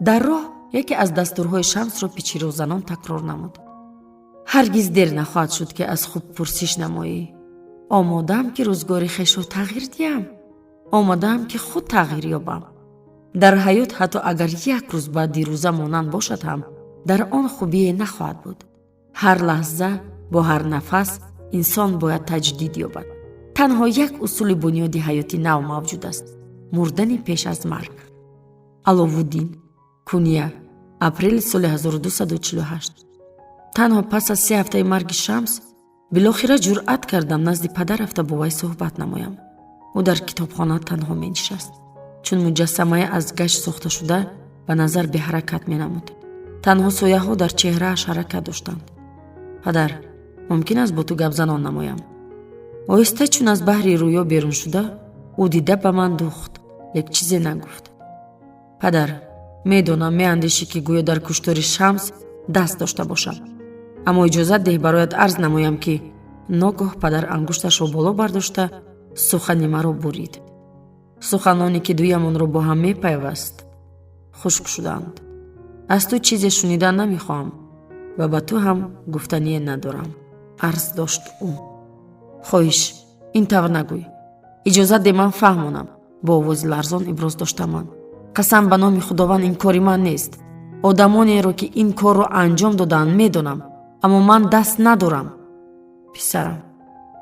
Дар роҳ яке аз дастурҳои Шамсро пичиррозанон такрор намуд: «Ҳаргиз дер нахоҳад шуд, ки аз худ пурсиш намоӣ. Омодаам, ки рӯзгори хешро тағйир диҳам. Омодаам, ки худ тағйир ёбам. Дар ҳаёт ҳатто агар як рӯз ба дирӯза монанд бошад ҳам, дар он хубие нахоҳад буд. Ҳар лаҳза, бо ҳар нафас инсон бояд таҷдид ёбад. Танҳо як усули бунёди ҳаёти нав мавҷуд аст: мурдани пеш аз марг». Аловуддин, Куния, апрели соли 1248. Танҳо пас аз 3 ҳафтаи марги Шамс билохира ҷуръат кардам назди падар рафта бо вай суҳбат намоям. Ӯ дар китобхона танҳо менишаст. Чун муҷассамае аз гач сохташуда ба назар беҳаракат менамуд. Танҳо сояҳо дар чеҳрааш ҳаракат доштанд. «Падар, мумкин аст бо ту гапзанон намоям?» Оҳиста, чун аз баҳри рӯё берун шуда, ӯ дида ба ман духт, лек чизе нагуфт. «Падар, медонам, меандешӣ, ки гӯё дар куштори Шамс даст дошта бошам, аммо иҷозат деҳ бароят арз намоям, ки...» Ногоҳ падар ангушташро боло бардошта сухани маро бурид. Суханоне, ки дуямонро бо ҳам мепайваст, хушк шуданд. «Аз ту чизе шунидан намехоҳам ва ба ту ҳам гуфтание надорам», арз дошт ӯ. «Хоҳиш, ин тавр нагӯй. Иҷозат де, ман фаҳмонам», бо овози ларзон иброз дошта ман. «Қасам ба номи Худованд, ин кори ман нест. Одамонеро, ки ин корро анҷом додаанд, медонам, аммо ман даст надорам». «Писарам»,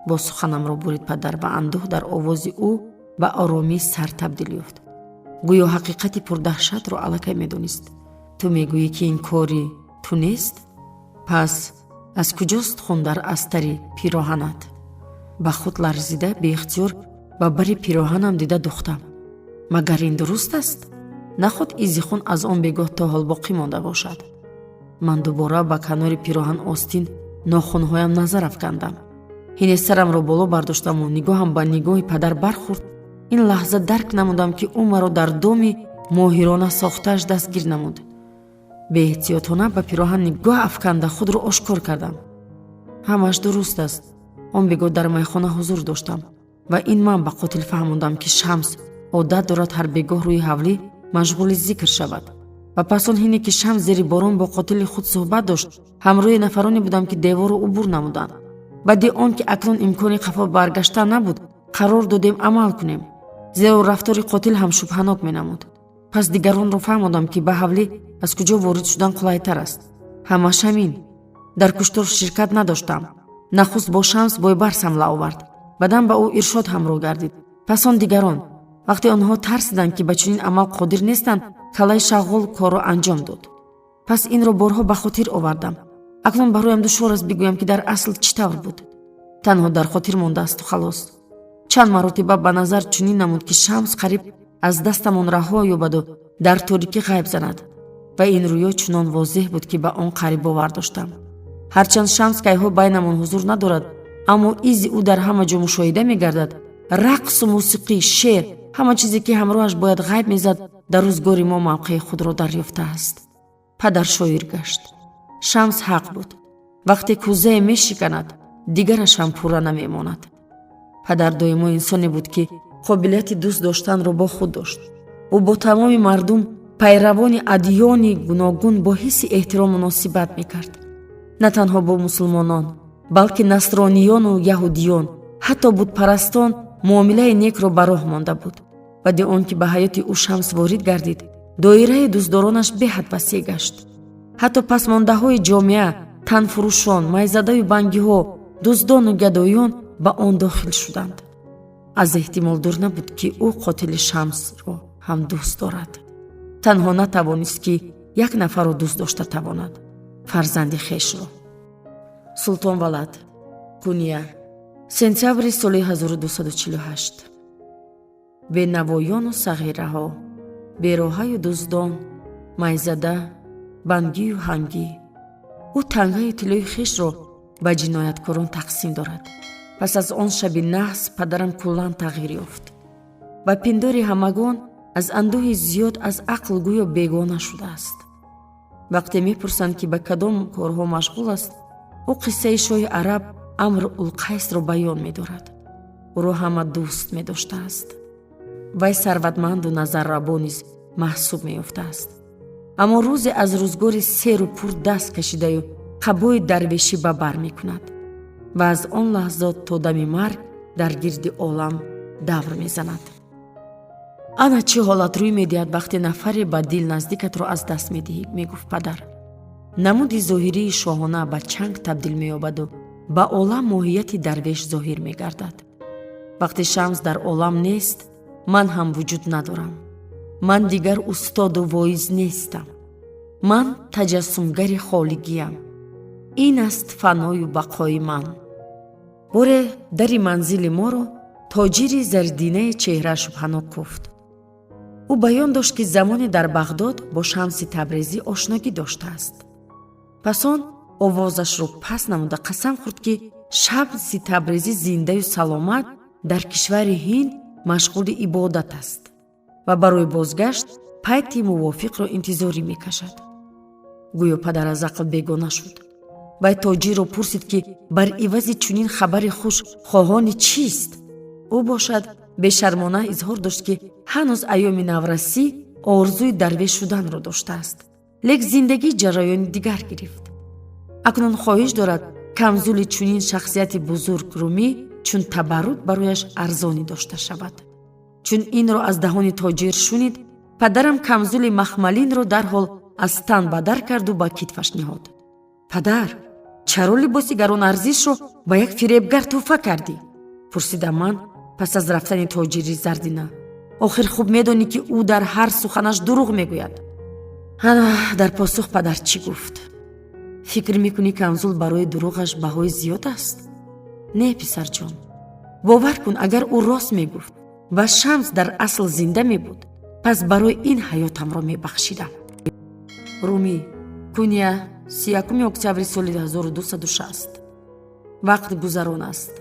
бо суханамро бурид падар ва андӯҳ дар овози ӯ ба оромии сар табдил ёфт. Гӯё ҳақиқати пурдаҳшатро аллакай медонист. «Ту мегӯӣ, ки ин кори ту нест? Пас аз куҷост хун дар астари пироҳанат?» Ба худ ларзида, беихтиёр ба бари пироҳанам дида духтам. Магар ин дуруст аст? Наход изи хун аз он бегоҳ то ҳол боқӣ монда бошад? Ман дубора ба канори пироҳан, остин, нохунҳоям назар афкандам. Ҳине сарамро боло бардоштаму нигоҳам ба нигоҳи падар бархӯрд, ин лаҳза дарк намудам, ки ӯ маро дар доми моҳирона сохтааш дастгир намуд. Беэҳтиётона ба пироҳан нигоҳ афканда худро ошкор кардам. Ҳамааш дуруст аст. Он бегоҳ дар майхона ҳузур доштам ва ин ман ба қотил фаҳмондам, ки Шамс одат дорад ҳар бегоҳ рӯи ҳавлӣ машғули зикр шавад. Ва пас он ҳине ки Шамс зери борон бо қотили худ суҳбат дошт, ҳамроҳи нафароне будам, ки деворро убур намуданд. Баъди он ки акнун имкони қафо баргаштан набуд, қарор додем амал кунем, зеро рафтори қотил ҳам шубҳанок менамуд. Пас дигаронро фаҳмодам, ки ба ҳавлӣ аз куҷо ворид шудан қулайтар аст. Ҳамаш ҳамин. Дар куштор ширкат надоштам. Нахуст бо Шамс Бойбарс ҳамла овард, баъдан ба ӯ Иршод ҳамроҳ гардид, пас он дигарон. Вақте онҳо тарсиданд, ки ба чунин амал қодир нестанд, каллаи шағғол корро анҷом дод. Пас инро борҳо ба хотир овардам. Акнун бароям душвор аст бигӯям, ки дар асл чӣ тавр буд. Танҳо дар хотир мондаасту халос. Чанд маротиба ба назар чунин намуд, ки Шамс қариб аз дастамон раҳо ёбаду дар торикӣ ғайб занад, ва ин рӯё чунон возеҳ буд, ки ба он қариб бовар доштам. Ҳарчанд Шамс кайҳо байнамон ҳузур надорад, аммо изи ӯ дар ҳама ҷо мушоҳида мегардад. Рақсу мусиқӣ, шеър, ҳама чизе, ки ҳамроҳаш бояд ғайб мезад, дар рӯзгори мо мавқеи худро дарёфтааст. Падар шоир гашт. Шамс ҳақ буд: вақте кӯзае мешиканад, дигараш ҳам пурра намемонад. Падар доимо инсоне буд, ки қобилияти дӯст доштанро бо худ дошт. Ӯ бо тамоми мардум, пайравони адёни гуногун, бо ҳисси эҳтиром муносибат мекард. На танҳо бо мусулмонон, балки насрониёну яҳудиён, ҳатто бутпарастон муомилаи некро ба роҳ монда буд. Баъди он ки ба ҳаёти ӯ Шамс ворид гардид, доираи дӯстдоронаш беҳад васеъ гашт. Ҳатто пасмондаҳои ҷомеа, танфурӯшон, майзадаю бангиҳо, дуздону гадоён ба он дохил шуданд. Аз эҳтимол дур набуд, ки ӯ қотили Шамсро ҳам дӯст дорад. Танҳо натавонист, ки як нафарро дӯст дошта тавонад: фарзанди хешро. Султон Валад, Куния, сентябри соли 1248. Бенавоёну сағираҳо, бероҳаю дуздон, майзада, бангию ҳангӣ. Ӯ тангаю тиллои хешро ба ҷинояткорон тақсим дорад. Пас аз он шаби наҳс падарам куллан тағйир ёфт. Ба пиндори ҳамагон Аз андӯҳи зиёд аз ақл гӯё бегона шудааст. Вақте мепурсанд, ки ба кадом корҳо машғул аст, ӯ қиссаи шоҳи араб Амр Улқайсро баён медорад. Ӯро ҳама дӯст медоштааст. Вай сарватманду назаррабо низ маҳсуб меёфтааст. Аммо рӯзе аз рӯзгори серу пур даст кашидаю қабои дарвешӣ ба бар мекунад ва аз он лаҳзот то дами марг дар гирди олам давр мезанад. Ана чӣ ҳолат рӯй медиҳад, вақте нафаре ба дил наздикатро аз даст медиҳӣ, мегуфт падар. Намуди зоҳирии шоҳона ба чанг табдил меёбаду ба олам моҳияти дарвеш зоҳир мегардад. Вақте Шамс дар олам нест, ман ҳам вуҷуд надорам. Ман дигар устоду воиз нестам. Ман таҷассумгари холигиям. Ин аст фаною бақои ман. Боре дари манзили моро тоҷири зардинаи чеҳра шубҳанок куфт. Ӯ баён дошт, ки замоне дар Бағдод бо Шамси Табрезӣ ошногӣ доштааст. Пас он овозашро паст намуда қасам хӯрд, ки Шамси Табрезӣ зиндаю саломат дар кишвари Ҳинд машғули ибодат аст ва барои бозгашт пайти мувофиқро интизорӣ мекашад. Гӯё падар аз ақл бегона шуд. Вай тоҷирро пурсид, ки бар ивази чунин хабари хуш хоҳони чист. Ӯ бошад, бешармона изҳор дошт, ки ҳанӯз айёми наврасӣ орзуи дарвеш шуданро доштааст, лек зиндагӣ ҷараёни дигар гирифт. Акнун хоҳиш дорад камзули чунин шахсияти бузург Румӣ чун табаррук барояш арзонӣ дошта шавад. Чун инро аз даҳони тоҷир шунид, падарам камзули махмалинро дарҳол аз тан ба дар карду ба китфаш ниҳод. Падар, чаро либоси гаронарзишро ба як фиребгар тӯҳфа кардӣ? Пурсидам ман пас аз рафтани тоҷири зардина. Охир хуб медонӣ, ки ӯ дар ҳар суханаш дурӯғ мегӯяд. Ана дар посух падар чӣ гуфт: Фикр мекунӣ, камзул барои дурӯғаш баҳои зиёд аст? Не, писарҷон, бовар кун, агар ӯ рост мегуфт ва Шамс дар асл зинда мебуд, пас барои ин ҳаётамро мебахшидам. Румӣ, Куния, 31 октябри соли 1260. Вақт гузарон аст.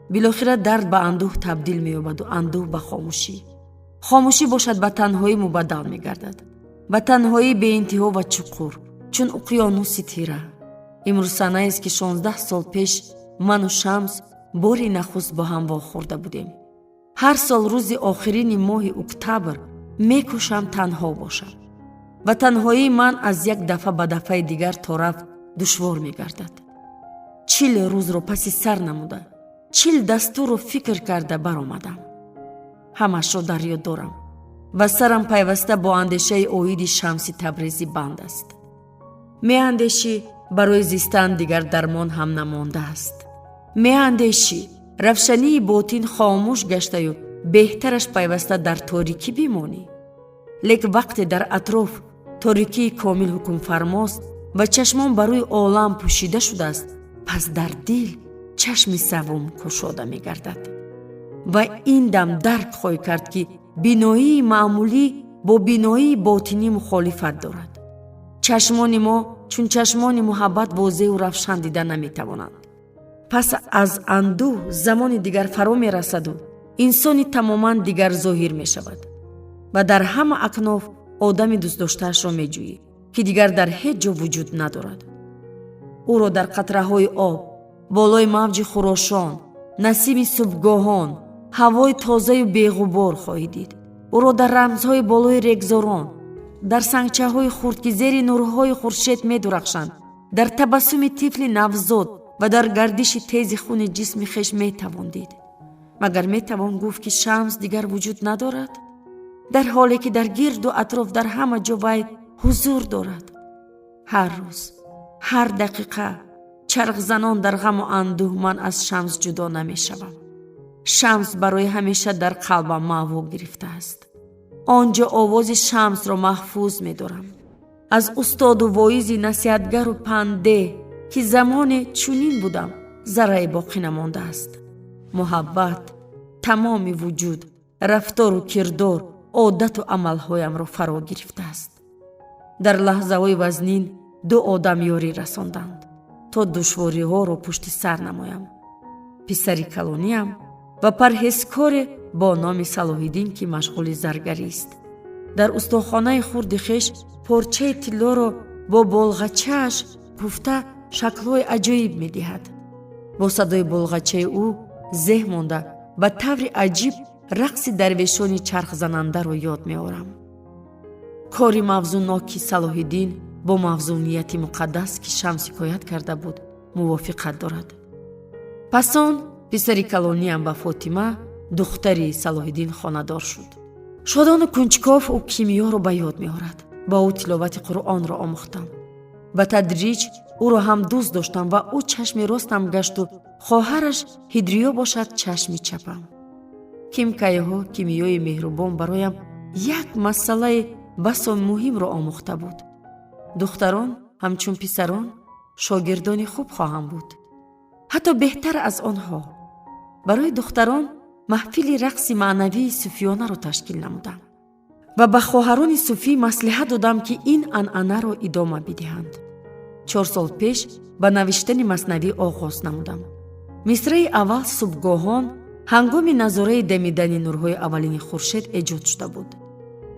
Билохира дард ба андӯҳ табдил меёбаду андӯҳ ба хомӯшӣ. Хомӯшӣ бошад, ба танҳоӣ мубаддал мегардад, ба танҳоии беинтиҳо ва чуқур, чун уқёнуси тира. Имрӯз санаест, ки 16 сол пеш ману Шамс бори нахуст бо ҳам вохӯрда будем. Ҳар сол рӯзи охирини моҳи октябр мекӯшам танҳо бошам ва танҳоии ман аз як дафъа ба дафъаи дигар то рафт душвор мегардад. 40 рӯзро паси сар намуда, 40 дастурро фикр карда баромадам. Ҳамашро дар ёд дорам ва сарам пайваста бо андешаи оиди Шамси Табрезӣ банд аст. Меандешӣ, барои зистан дигар дармон ҳам намондааст. Меандешӣ, равшании ботин хомӯш гаштаю беҳтараш пайваста дар торикӣ бимонӣ. Лек вақте дар атроф торикии комил ҳукмфармост ва чашмон ба рӯи олам пӯшида шудааст, пас дар дил чашми саввум кушода мегардад ва ин дам дарк хоҳӣ кард, ки биноии маъмулӣ бо биноии ботинӣ мухолифат дорад. Чашмони мо чун чашмони муҳаббат возеҳу равшан дида наметавонанд. Пас аз андӯҳ замони дигар фаро мерасаду инсони тамоман дигар зоҳир мешавад ва дар ҳама акноф одами дӯстдоштаашро меҷӯӣ, ки дигар дар ҳеҷ ҷо вуҷуд надорад. Ӯро дар қатраҳои об, болои мавҷи хурошон, насими субҳгоҳон, ҳавои тозаю беғубор хоҳӣ дид. Ӯро дар рамзҳои болои регзорон, дар сангчаҳои хурд, ки зери нурҳои хуршед медурахшанд, дар табассуми тифли навзод ва дар гардиши тези хуни ҷисми хеш метавон дид. Магар метавон гуфт, ки Шамс дигар вуҷуд надорад, дар ҳоле ки дар гирду атроф, дар ҳама ҷо вай ҳузур дорад? Ҳар рӯз, ҳар дақиқа чархзанон дар ғаму андӯҳ ман аз Шамс ҷудо намешавам. Шамс барои ҳамеша дар қалбам маъво гирифтааст. Он ҷо овози Шамсро маҳфуз медорам. Аз устоду воизи насиҳатгару панддеҳ, ки замоне чунин будам, заррае боқӣ намондааст. Муҳаббат тамоми вуҷуд, рафтору кирдор, одату амалҳоямро фаро гирифтааст. Дар лаҳзаҳои вазнин ду одам ёрӣ расонданд, то душвориҳоро пушти сар намоям: писари калониам ва парҳезкоре бо номи Салоҳиддин, ки машғули заргарист. Дар устохонаи хурди хеш порчаи тиллоро бо болғачааш куфта шаклҳои аҷоиб медиҳад. Бо садои болғачаи ӯ зеҳ монда, ба таври аҷиб рақси дарвешони чархзанандаро ёд меорам. Кори мавзунноки Салоҳиддин бо мавзунияти муқаддас, ки Шамс ҳикоят карда буд, мувофиқат дорад. Пас он писари калониам ба Фотима, духтари Салоҳиддин, хонадор шуд. Шодону кунҷков ӯ кимиёро ба ёд меорад. Ба ӯ тиловати Қуръонро омӯхтам. Ба тадриҷ ӯро ҳам дӯст доштам ва ӯ чашми ростам гашту хоҳараш Ҳидриё бошад чашми чапам. Ким кайҳо кимиёи меҳрубон бароям як масъалаи басо муҳимро омӯхта буд: духтарон ҳамчун писарон шогирдони хуб хоҳанд буд, ҳатто беҳтар аз онҳо. Барои духтарон маҳфили рақси маънавии суфиёнаро ташкил намудам ва ба хоҳарони суфӣ маслиҳат додам, ки ин анъанаро идома бидиҳанд. 4 сол пеш ба навиштани маснавӣ оғоз намудам. Мисраи аввал субҳгоҳон ҳангоми назораи дамидани нурҳои аввалини хуршед эҷод шуда буд.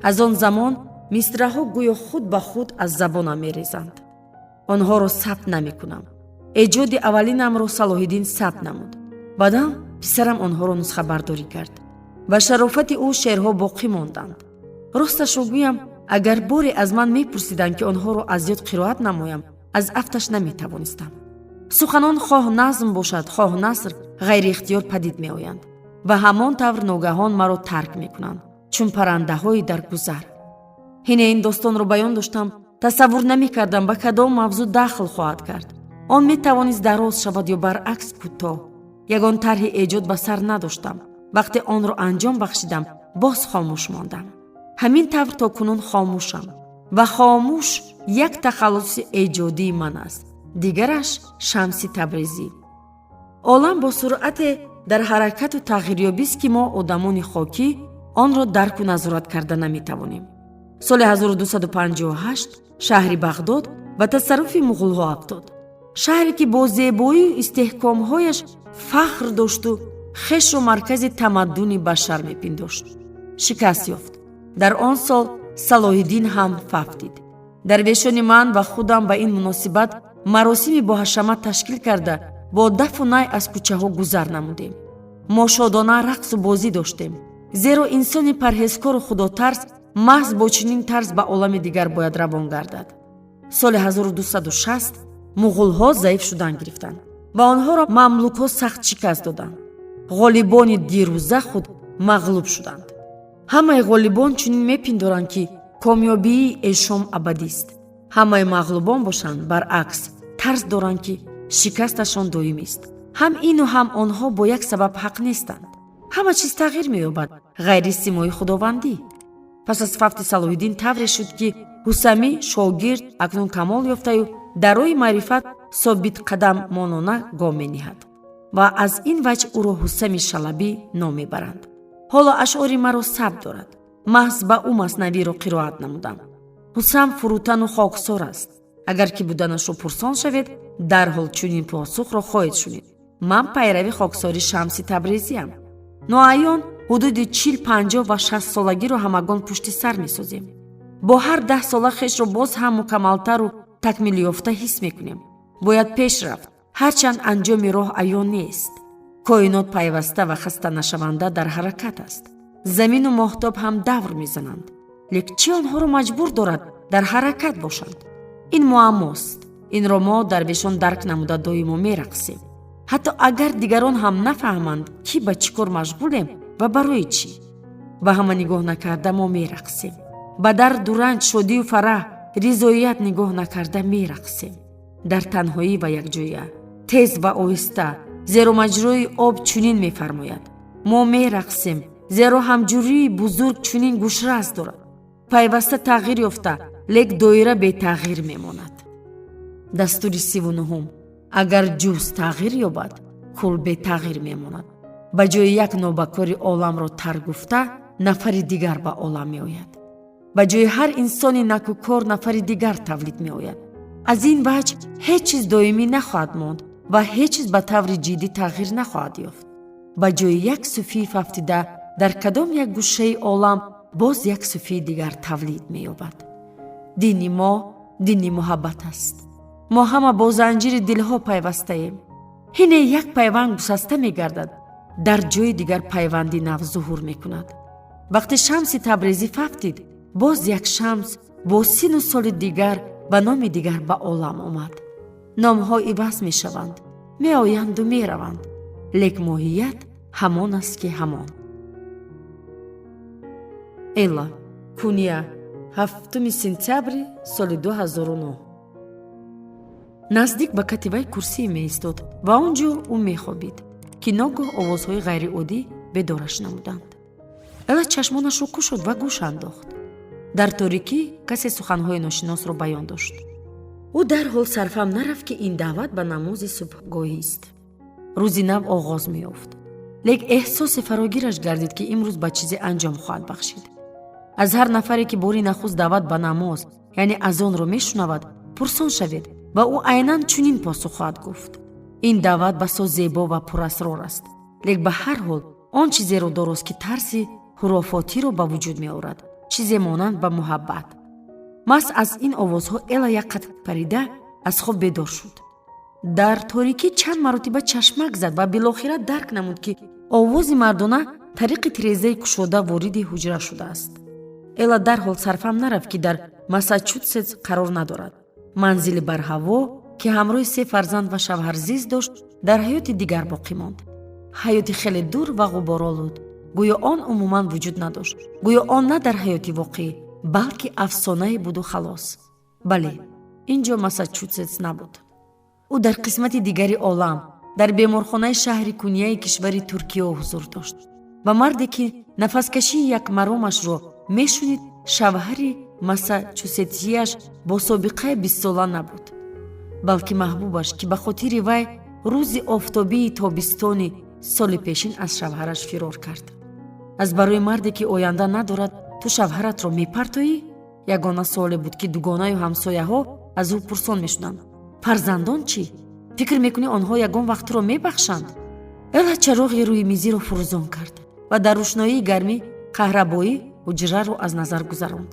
Аз он замон мисраҳо гӯё худ ба худ аз забонам мерезанд. Онҳоро сабт намекунам. Эҷоди аввалинамро Салоҳиддин сабт намуд. Баъдан писарам онҳоро нусхабардорӣ кард. Ба шарофати ӯ шеърҳо боқӣ монданд. Росташро гӯям, агар боре аз ман мепурсиданд, ки онҳоро аз ёд қироат намоям, аз афташ наметавонистам. Суханон хоҳ назм бошад, хоҳ наср, ғайриихтиёр падид меоянд ва ҳамон тавр ногаҳон маро тарк мекунанд, чун паррандаҳои дар гузар. Ҳине ин достонро баён доштам, тасаввур намекардам, ба кадом мавзӯъ дахл хоҳад кард. Он метавонист дароз шавад ё баръакс кӯтоҳ. Ягон тарҳи эҷод ба сар надоштам. Вақте онро анҷом бахшидам, боз хомӯш мондам. Ҳамин тавр то кунун хомӯшам ва хомӯш як тахаллуси эҷодии ман аст, дигараш Шамси Табрезӣ. Олам бо суръате дар ҳаракату тағйирёбист, ки мо, одамони хокӣ, онро дарку назорат карда наметавонем. Соли 1258 шаҳри Бағдод ба тасарруфи муғулҳо афтод. Шаҳре, ки бо зебоию истеҳкомҳояш фахр дошту хешро маркази тамаддуни башар мепиндошт, шикаст ёфт. Дар он сол Салоҳиддин ҳам фавтид. Дарвешони ман ва худам ба ин муносибат маросими боҳашамат ташкил карда, бо дафу най аз кӯчаҳо гузар намудем. Мо шодона рақсу бозӣ доштем, зеро инсони парҳезкору худотарс маҳз бо чунин тарз ба олами дигар бояд равон гардад. Соли 1260 муғулҳо заиф шудан гирифтанд ва онҳоро мамлукҳо сахт шикаст доданд. Ғолибони дирӯза худ мағлуб шуданд. Ҳамаи ғолибон чунин мепиндоранд, ки комёбии эшон абадист. Ҳамаи мағлубон бошанд, баръакс, тарс доранд, ки шикасташон доимист. Ҳам ину ҳам онҳо бо як сабаб ҳақ нестанд. Ҳама чиз тағйир меёбад, ғайри симои худовандӣ. Пас аз фавти Салоҳиддин тавре шуд, ки Ҳусамӣ шогирд акнун камол ёфтаю дар роҳи маърифат собитқадам монона гом мениҳад ва аз ин ваҷҳ ӯро Ҳусами Шалабӣ ном мебаранд. Ҳоло ашъори маро сабт дорад. Маҳз ба ӯ маснавиро қироат намудам. Ҳусам фурӯтану хоксор аст. Агар ки буданашро пурсон шавед, дарҳол чунин посухро хоҳед шунид: «Ман пайрави хоксори Шамси Табрезиам». Ноаён ҳудуди 40, 50 ва 60-солагиро ҳамагон пушти сар месозем. Бо ҳар 10 сола хешро боз ҳам мукаммалтару такмилёфта ҳис мекунем. Бояд пеш рафт, ҳарчанд анҷоми роҳ аён нест. Коинот пайваста ва хастанашаванда дар ҳаракат аст. Замину моҳтоб ҳам давр мезананд, лек чӣ онҳоро маҷбур дорад дар ҳаракат бошанд? Ин муаммост. Инро мо, дарвешон, дарк намуда доимо мерақсем, ҳатто агар дигарон ҳам нафаҳманд, ки ба чӣ кор машғулем ва барои чӣ. Ба ҳама нигоҳ накарда мо мерақсем. Ба дарду ранҷ, шодию фараҳ, ризоият нигоҳ накарда мерақсем. Дар танҳоӣ ва якҷоя, тез ва оҳиста, зеро маҷрои об чунин мефармояд. Мо мерақсем, зеро ҳамҷурии бузург чунин гӯшрас дорад: пайваста тағйир ёфта, лек доира бетағйир мемонад. Дастури 39-ум: агар ҷуз тағйир ёбад, кул бетағйир мемонад. Ба ҷои як нобакори оламро тарк гуфта, нафари дигар ба олам меояд. Ба ҷои ҳар инсони накӯкор нафари дигар тавлид меояд. Аз ин ваҷҳ ҳеҷ чиз доимӣ нахоҳад монд ва ҳеҷ чиз ба таври ҷиддӣ тағйир нахоҳад ёфт. Ба ҷои як суфии фавтида дар кадом як гӯшаи олам Боз як суфии дигар тавлид меёбад. Дини мо дини муҳаббат аст. Мо ҳама бо занҷири дилҳо пайвастаем. Ҳине як пайванд гусаста мегардад, дар ҷои дигар пайванди нав зуҳур мекунад. Вақте Шамси Табрезӣ фавтид, боз як Шамс бо сину соли дигар, ба номи дигар ба олам омад. Номҳо иваз мешаванд, меоянду мераванд, лек моҳият ҳамон аст, ки ҳамон. Элла, Куния, 7 сентябри соли 2009. Наздик ба кати вай курсие меистод ва он ҷо ӯ мехобид, ки ногоҳ овозҳои ғайриоддӣ бедораш намуданд. Элла чашмонашро кушод ва гӯш андохт. Дар торикӣ касе суханҳои ношиносро баён дошт. Ӯ дарҳол сарфаҳм нарафт, ки ин даъват ба намози субҳгоҳист. Рӯзи нав оғоз меёфт, лек эҳсосе фарогираш гардид, ки имрӯз ба чизе анҷом хоҳад бахшид. Аз ҳар нафаре, ки бори нахуст даъват ба намоз, яъне азонро мешунавад, пурсон шавед ва ӯ айнан чунин посух хоҳад гуфт. Ин даъват басо зебо ва пурасрор аст, лек ба ҳар ҳол он чизеро дорост, ки тарси хурофотиро ба вуҷуд меорад, чизе монанд ба муҳаббат. Маҳз аз ин овозҳо Эла як қад парида аз хоб бедор шуд. Дар торикӣ чанд маротиба чашмак зад ва билохира дарк намуд, ки овози мардона тариқи тирезаи кушода вориди ҳуҷра шудааст. Эла дарҳол сарфаҳм нарафт, ки дар Массачусетс қарор надорад. Манзили барҳаво, ки ҳамроҳи се фарзанд ва шавҳар зист дошт, дар ҳаёти дигар боқӣ монд, ҳаёти хеле дур ва ғуборолуд. Гӯё он умуман вуҷуд надошт, гӯё он на дар ҳаёти воқеӣ, балки афсонае буду халос. Бале, ин ҷо Массачусетс набуд. Ӯ дар қисмати дигари олам, дар беморхонаи шаҳри Кунияи кишвари Туркиё ҳузур дошт ва марде, ки нафаскашии якмаромашро мешунид, шавҳари массачусетсияш бо собиқаи бистсола набуд, балки маҳбубаш, ки ба хотири вай рӯзи офтобии тобистони соли пешин аз шавҳараш фирор кард. Аз барои марде, ки оянда надорад, ту шавҳаратро мепартоӣ? Ягона суоле буд, ки дугонаю ҳамсояҳо аз ӯ пурсон мешуданд. Фарзандон чӣ? Фикр мекунӣ, онҳо ягон вақт туро мебахшанд? Эла чароғи рӯи мизиро фурӯзон кард ва дар рӯшноии гармӣ каҳрабоӣ ҳуҷраро аз назар гузаронд.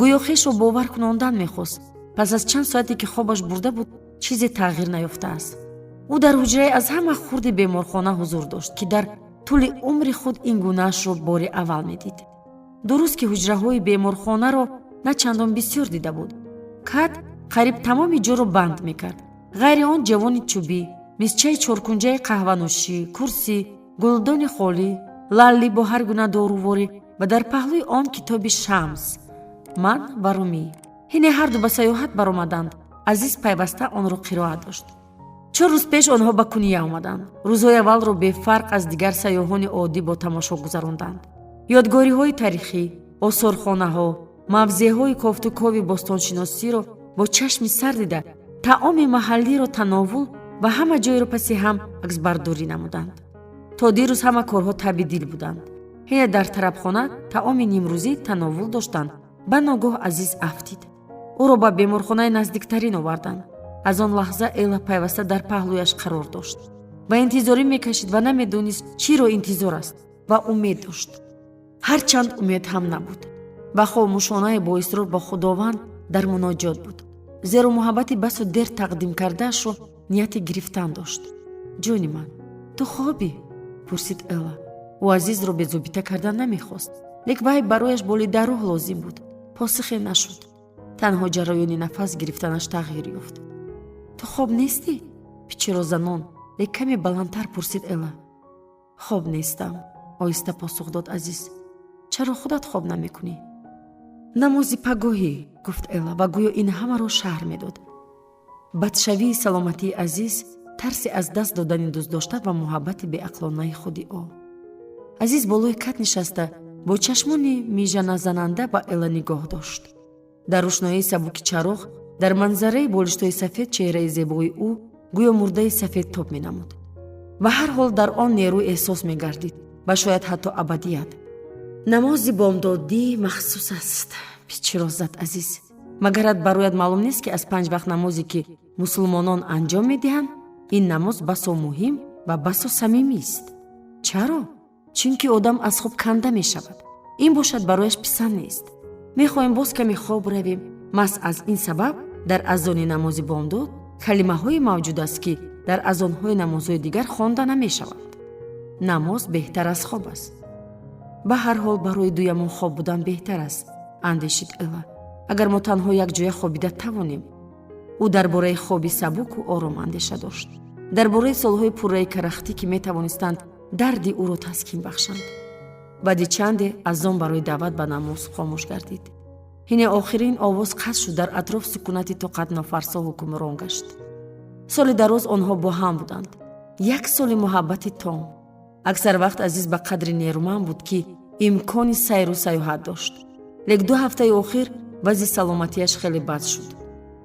Гӯё хешро бовар кунондан мехост, пас аз чанд соате, ки хобаш бурда буд, чизе тағйир наёфтааст. Ӯ дар ҳуҷраи аз ҳама хурди беморхона ҳузур дошт, ки дар тӯли умри худ ин гунаашро бори аввал медид. Дуруст, ки ҳуҷраҳои беморхонаро на чандон бисёр дида буд. Кат қариб тамоми ҷоро банд мекард. Ғайри он ҷавони чӯбӣ, мизчаи чоркунҷаи қаҳванӯшӣ, курсӣ, гулдони холӣ, лалли бо ҳар гуна доруворӣ ва дар паҳлӯи он китоби Шамс, ман ва Румӣ. Ҳине ҳарду ба саёҳат баромаданд, Азиз пайваста онро қироат дошт. 4 рӯз пеш онҳо ба Куния омаданд. Рӯзҳои аввалро бефарқ аз дигар сайёҳони оддӣ бо тамошо гузаронданд: ёдгориҳои таърихӣ, осорхонаҳо, мавзеъҳои кофтукови бостоншиносиро бо чашми сар дида, таоми маҳаллиро тановул ва ҳама ҷойро паси ҳам аксбардорӣ намуданд. То дирӯз ҳама корҳо таби дил буданд. Ҳине дар тарабхона таоми нимрӯзӣ тановул доштанд, ба ногоҳ Азиз афтид. Ӯро ба беморхонаи наздиктарин оварданд. Аз он лаҳза Эла пайваста дар паҳлӯяш қарор дошт ва интизорӣ мекашид ва намедонист, чиро интизор аст, ва умед дошт, ҳарчанд умед ҳам набуд, ва хомӯшонае бо исрор бо Худованд дар муноҷот буд, зеро муҳаббати басу дер тақдим кардаашро нияти гирифтан дошт. «Ҷони ман, ту хобӣ?» пурсид Эла. Ӯ Азизро безобита кардан намехост, лек вай барояш болидарӯҳ лозим буд. Посухе нашуд. Танҳо ҷараёни нафас гирифтанаш тағйир ёфт. «Ту хоб нестӣ?» пичиро занон, лек каме баландтар пурсид Эла. «Хоб нестам», оҳиста посух дод Азиз. «Чаро худат хоб намекунӣ?» «Намози пагоҳӣ», гуфт Эла ва гӯё ин ҳамаро шарҳ медод: бадшавии саломатии Азиз, тарси аз даст додани дӯстдошта ва муҳаббати беақлонаи худи ӯ. Азиз болои кат нишаста, бо чашмони мижаназананда ба Эла нигоҳ дошт. Дар рӯшноии сабуки чароғ, дар манзараи болиштҳои сафед, чеҳраи зебои ӯ гӯё мурдаи сафед тоб менамуд. Ба ҳар ҳол дар он нерӯ эҳсос мегардид ва шояд ҳатто абадият. «Намози бомдодӣ махсус аст», пичиро зад Азиз. «Магарат барояд маълум нест, ки аз панҷ вақт намозе, ки мусулмонон анҷом медиҳанд, ин намоз басо муҳим ва басо самимист? Чаро? Чунки одам аз хоб канда мешавад. Ин бошад барояш писанд нест. Мехоҳем боз каме хоб равем. Маҳз аз ин сабаб дар азони намози бомдод калимаҳое мавҷуд аст, ки дар азонҳои намозҳои дигар хонда намешаванд. Намоз беҳтар аз хоб аст. Ба ҳар ҳол, барои дуямон хоб будан беҳтар аст, андешид Эла, агар мо танҳо якҷоя хобида тавонем. Ӯ дар бораи хоби сабуку ором андеша дошт, дар бораи солҳои пурраи карахтӣ, ки метавонистанд дарди ӯро таскин бахшанд. Баъди чанде азон барои даъват ба намоз хомӯш гардид. Ҳине охирин овоз қатъ шуд, дар атроф сукунати тоқатнофарсо ҳукмрон гашт. Соли дароз онҳо бо ҳам буданд, як соли муҳаббати том. Аксар вақт Азиз ба қадри нерӯманд буд, ки имкони сайру саёҳат дошт. Лек 2 ҳафтаи охир вазъи саломатиаш хеле бад шуд.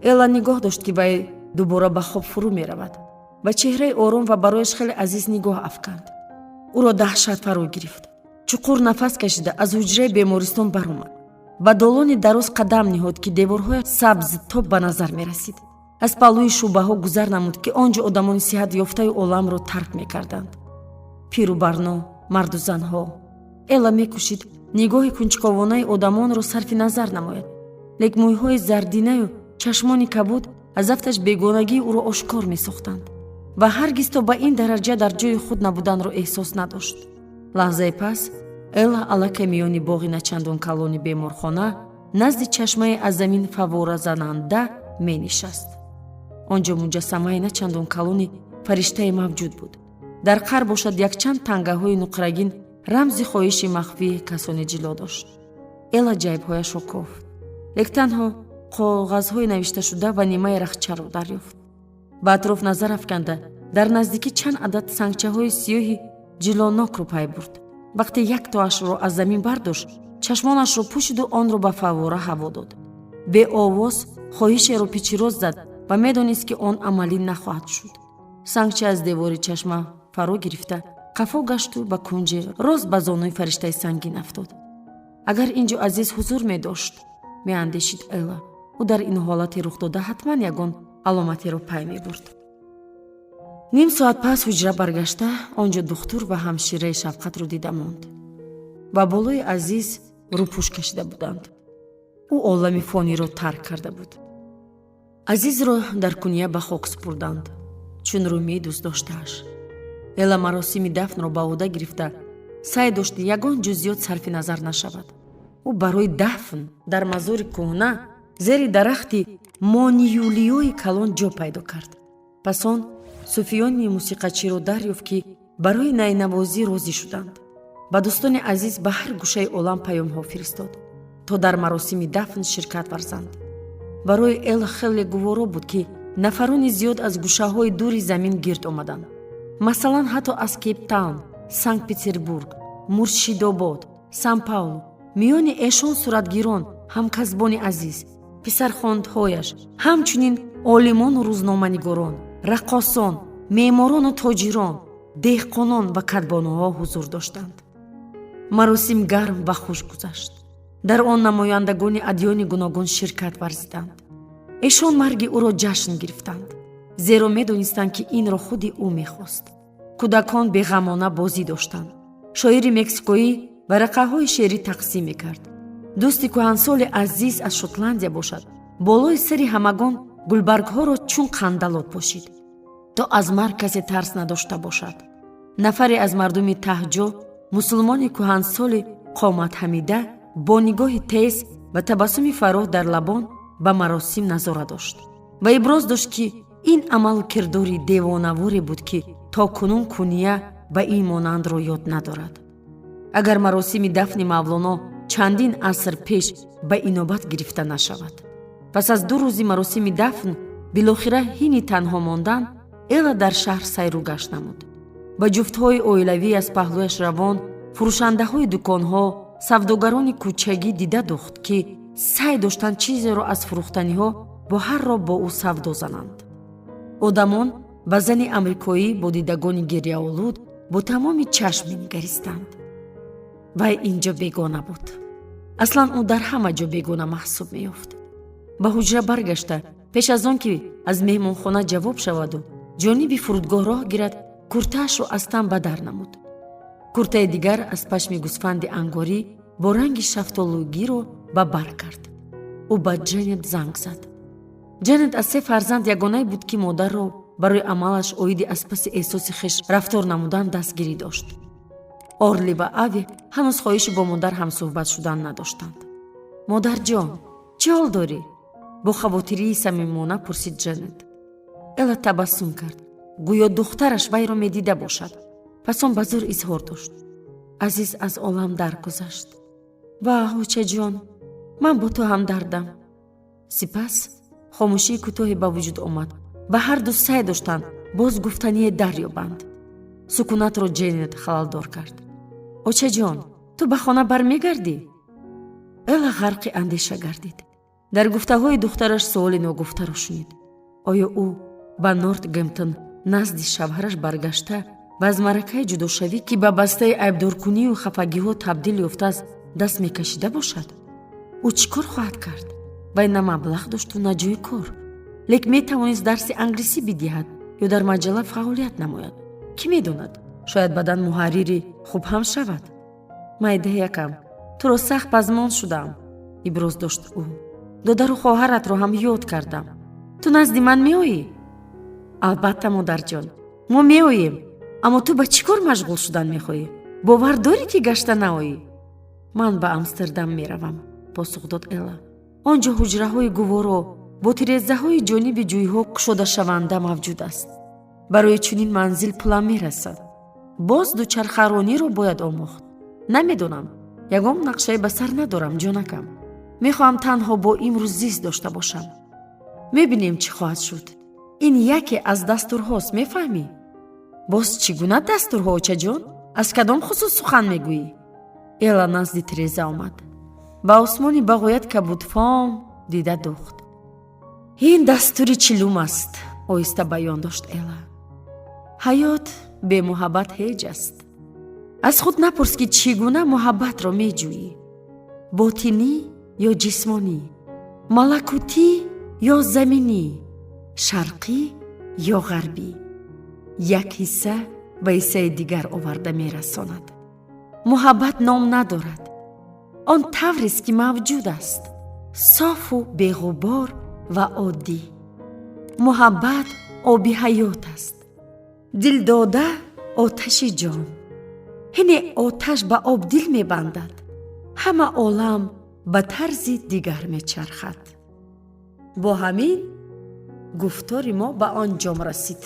Эла нигоҳ дошт, ки вай дубора ба хоб фурӯ меравад. Ба чеҳраи ором ва барояш хеле азиз нигоҳ афканд. Ӯро даҳшат фаро гирифт. Чуқур нафас кашида, аз ҳуҷраи бемористон баромад, ба долони дароз қадам ниҳод, ки деворҳои сабзтоб ба назар мерасид. Аз паҳлӯи шӯъбаҳо гузар намуд, ки он ҷо одамони сиҳат ёфтаю оламро тарк мекарданд, пиру барно, марду занҳо. Эла мекӯшид нигоҳи кунҷковонаи одамонро сарфи назар намояд, лек мӯйҳои зардинаю чашмони кабуд аз афташ бегонагии ӯро ошкор месохтанд ва ҳаргиз то ба ин дараҷа дар ҷои худ набуданро эҳсос надошт. Лаҳзаи пас Эла аллакай миёни боғи начандон калони беморхона, назди чашмаи аз замин фаввора зананда менишаст. Он ҷо муҷассамаи начандон калони фариштае мавҷуд буд. Дар қар бошад якчанд тангаҳои нуқрагин рамзи хоҳиши махфии касоне ҷило дошт. Эла ҷайбҳояшро кофт, лек танҳо коғазҳои навишташуда ва нимаи рахчаро дарёфт. Ба атроф назар афканда, дар наздикӣ чанд адад сангчаҳои сиёҳи ҷилонокро пай бурд. Вақте яктоашро аз замин бардошт, чашмонашро пӯшиду онро ба фаввора ҳаво дод. Беовоз хоҳишеро пичироз зад ва медонист, ки он амалӣ нахоҳад шуд. Сангча аз девори чашма фаро гирифта, қафо гашту ба кунҷе рост ба зонуи фариштаи сангин афтод. Агар ин ҷо Азиз ҳузур медошт, меандешид Эла, ӯ дар ин ҳолати рухдода ҳатман ягон аломатеро пай мебурд. Ним соат пас ҳуҷра баргашта, он ҷо духтур ва ҳамшираи шафқатро дида монд. Ба болои Азиз рӯпӯш кашида буданд. Ӯ олами фониро тарк карда буд. Азизро дар куния ба хок супурданд, чун Румии дӯстдоштааш. Эла маросими дафнро ба ӯҳда гирифта, саъй дошт ягон ҷузъиёт сарфи назар нашавад. Ӯ барои дафн дар мазори кӯҳна зери дарахти мониюлиёи калон ҷо пайдо кард. Пас он суфиёни мусиқачиро дарёфт, ки барои найнавозӣ розӣ шуданд. Ба дӯстони Азиз ба ҳар гӯшаи олам паёмҳо фиристод, то дар маросими дафн ширкат варзанд. Барои Эла хеле гуворо буд, ки нафарони зиёд аз гӯшаҳои дури замин гирд омаданд, масалан, ҳатто аз Кейптаун, Санкт Петербург, Муршидобод, Сан Паулу. Миёни эшон суратгирон, ҳамкасбони Азиз, писархондҳояш, ҳамчунин олимону рӯзноманигорон, раққосон, меъморону тоҷирон, деҳқонон ва кадбонуҳо ҳузур доштанд. Маросим гарм ва хуш гузашт. Дар он намояндагони адёни гуногун ширкат варзиданд. Эшон марги ӯро ҷашн гирифтанд, зеро медонистанд, ки инро худи ӯ мехост. Кӯдакон беғамона бозӣ доштанд. Шоири мексикоӣ варақаҳои шеърӣ тақсим мекард. Дӯсти кӯҳансоли Азиз аз Шотландия бошад, болои сари ҳамагон гулбаргҳоро чун қандалот пошид, то аз марг касе тарс надошта бошад. Нафаре аз мардуми таҳҷо, мусулмони кӯҳансоли қоматҳамида, бо нигоҳи тез ва табассуми фарроҳ дар лабон ба маросим назора дошт ва иброз дошт, ки ин амалу кирдори девонаворе буд, ки то кунун куния ба ин монандро ёд надорад. Агар маросими дафни Мавлоно чандин аср пеш ба инобат гирифта нашавад. Пас аз 2 рӯзи маросими дафн, билохира ҳини танҳо мондан, Эла дар шаҳр сайру гашт намуд. Ба ҷуфтҳои оилавӣ аз паҳлӯяш равон, фурӯшандаҳои дуконҳо, савдогарони кӯчагӣ дида духт, ки саъй доштанд чизеро аз фурӯхтаниҳо бо ҳар роҳ бо ӯ савдо зананд. Одамон ба зани амрикоӣ бо дидагони гирьяолуд бо тамоми чашм менигаристанд. Вай ин ҷо бегона буд. Аслан ӯ дар ҳама ҷо бегона маҳсуб меёфт. Ба ҳуҷра баргашта, пеш аз он ки аз меҳмонхона ҷавоб шаваду ҷониби фурудгоҳ роҳ гирад, куртаашро аз тан ба дар намуд. Куртаи дигар аз пашми гӯсфанди ангорӣ Бо ранги шафтолугиро ба бар кард. Ӯ ба Ҷенет занг зад. Ҷенет аз се фарзанд ягонае буд, ки модарро барои амалаш оиди аз паси эҳсоси хеш рафтор намудан дастгирӣ дошт. Орли ва Ави ҳанӯз хоҳиши бо модар ҳамсӯҳбат шудан надоштанд. «Модарҷон, чӣ ҳол дорӣ?» — бо хавотирии самимона пурсид Ҷенет. Эла табассум кард, гӯё духтараш вайро медида бошад. Пас он ба зӯр изҳор дошт: «Азиз аз олам даргузашт». «Ваҳ, очаҷон, ман бо ту ҳамдардам». Сипас хомӯшии кӯтоҳе ба вуҷуд омад ва ҳарду сай доштанд боз гуфтание дарёбанд. Сукунатро Ҷенет халалдор кард: «Очаҷон, ту ба хона бармегардӣ?» Эла ғарқи андеша гардид. Дар гуфтаҳои духтараш суоли ногуфтаро шунид: оё ӯ ба Нортгемптон назди шавҳараш баргашта ва аз маъракаи ҷудошавӣ, ки ба бастаи айбдоркунию хафагиҳо табдил ёфтааст, даст мекашида бошад? Ӯ чӣ кор хоҳад кард? Вай на маблағ дошту, на ҷои кор, лек метавонист дарси англисӣ бидиҳад ё дар маҷалла фаъолият намояд. Кӣ медонад, шояд баъдан муҳаррири хуб ҳам шавад. «Майдаякам, туро сахт пазмон шудам», — иброз дошт ӯ. «Додару хоҳаратро ҳам ёд кардам. Ту назди ман меоӣ?» «Албатта, модарҷон, мо меоем. Аммо ту ба чӣ кор машғул шудан мехоҳӣ? Бовар дорӣ, ки гашта наоӣ?» «Ман ба Амстердам меравам», — посух дод Эла. «Он ҷо ҳуҷраҳои гуворо бо тирезаҳои ҷониби ҷӯйҳо кушодашаванда мавҷуд аст. Барои чунин манзил пулам мерасад. Боз дучархарониро бояд омӯхт. Намедонам, ягон нақшае ба сар надорам, ҷонакам. Мехоҳам танҳо бо имрӯз зист дошта бошам. Мебинем, чӣ хоҳад шуд. Ин яке аз дастурҳост, мефаҳмӣ?» «Боз чӣ гуна дастурҳо, очаҷон? Аз кадом хусус сухан мегӯӣ?» Эла назди тиреза омад, ба осмони бағоят кабудфом дида духт. «Ин дастури чилум аст», — оҳиста баён дошт Эла. «Ҳаёт бемуҳаббат ҳеҷ аст. Аз худ напурс, ки чӣ гуна муҳаббатро меҷӯӣ: ботинӣ ё ҷисмонӣ, малакутӣ ё заминӣ, шарқӣ ё ғарбӣ. Як ҳисса ба ҳиссаи дигар оварда мерасонад. Муҳаббат ном надорад. Он таврест, ки мавҷуд аст, софу беғубор ва оддӣ. Муҳаббат оби ҳаёт аст, дилдода оташи ҷон. Ҳине оташ ба об дил мебандад, ҳама олам ба тарзи дигар мечархад». Бо ҳамин гуфтори мо ба анҷом расид.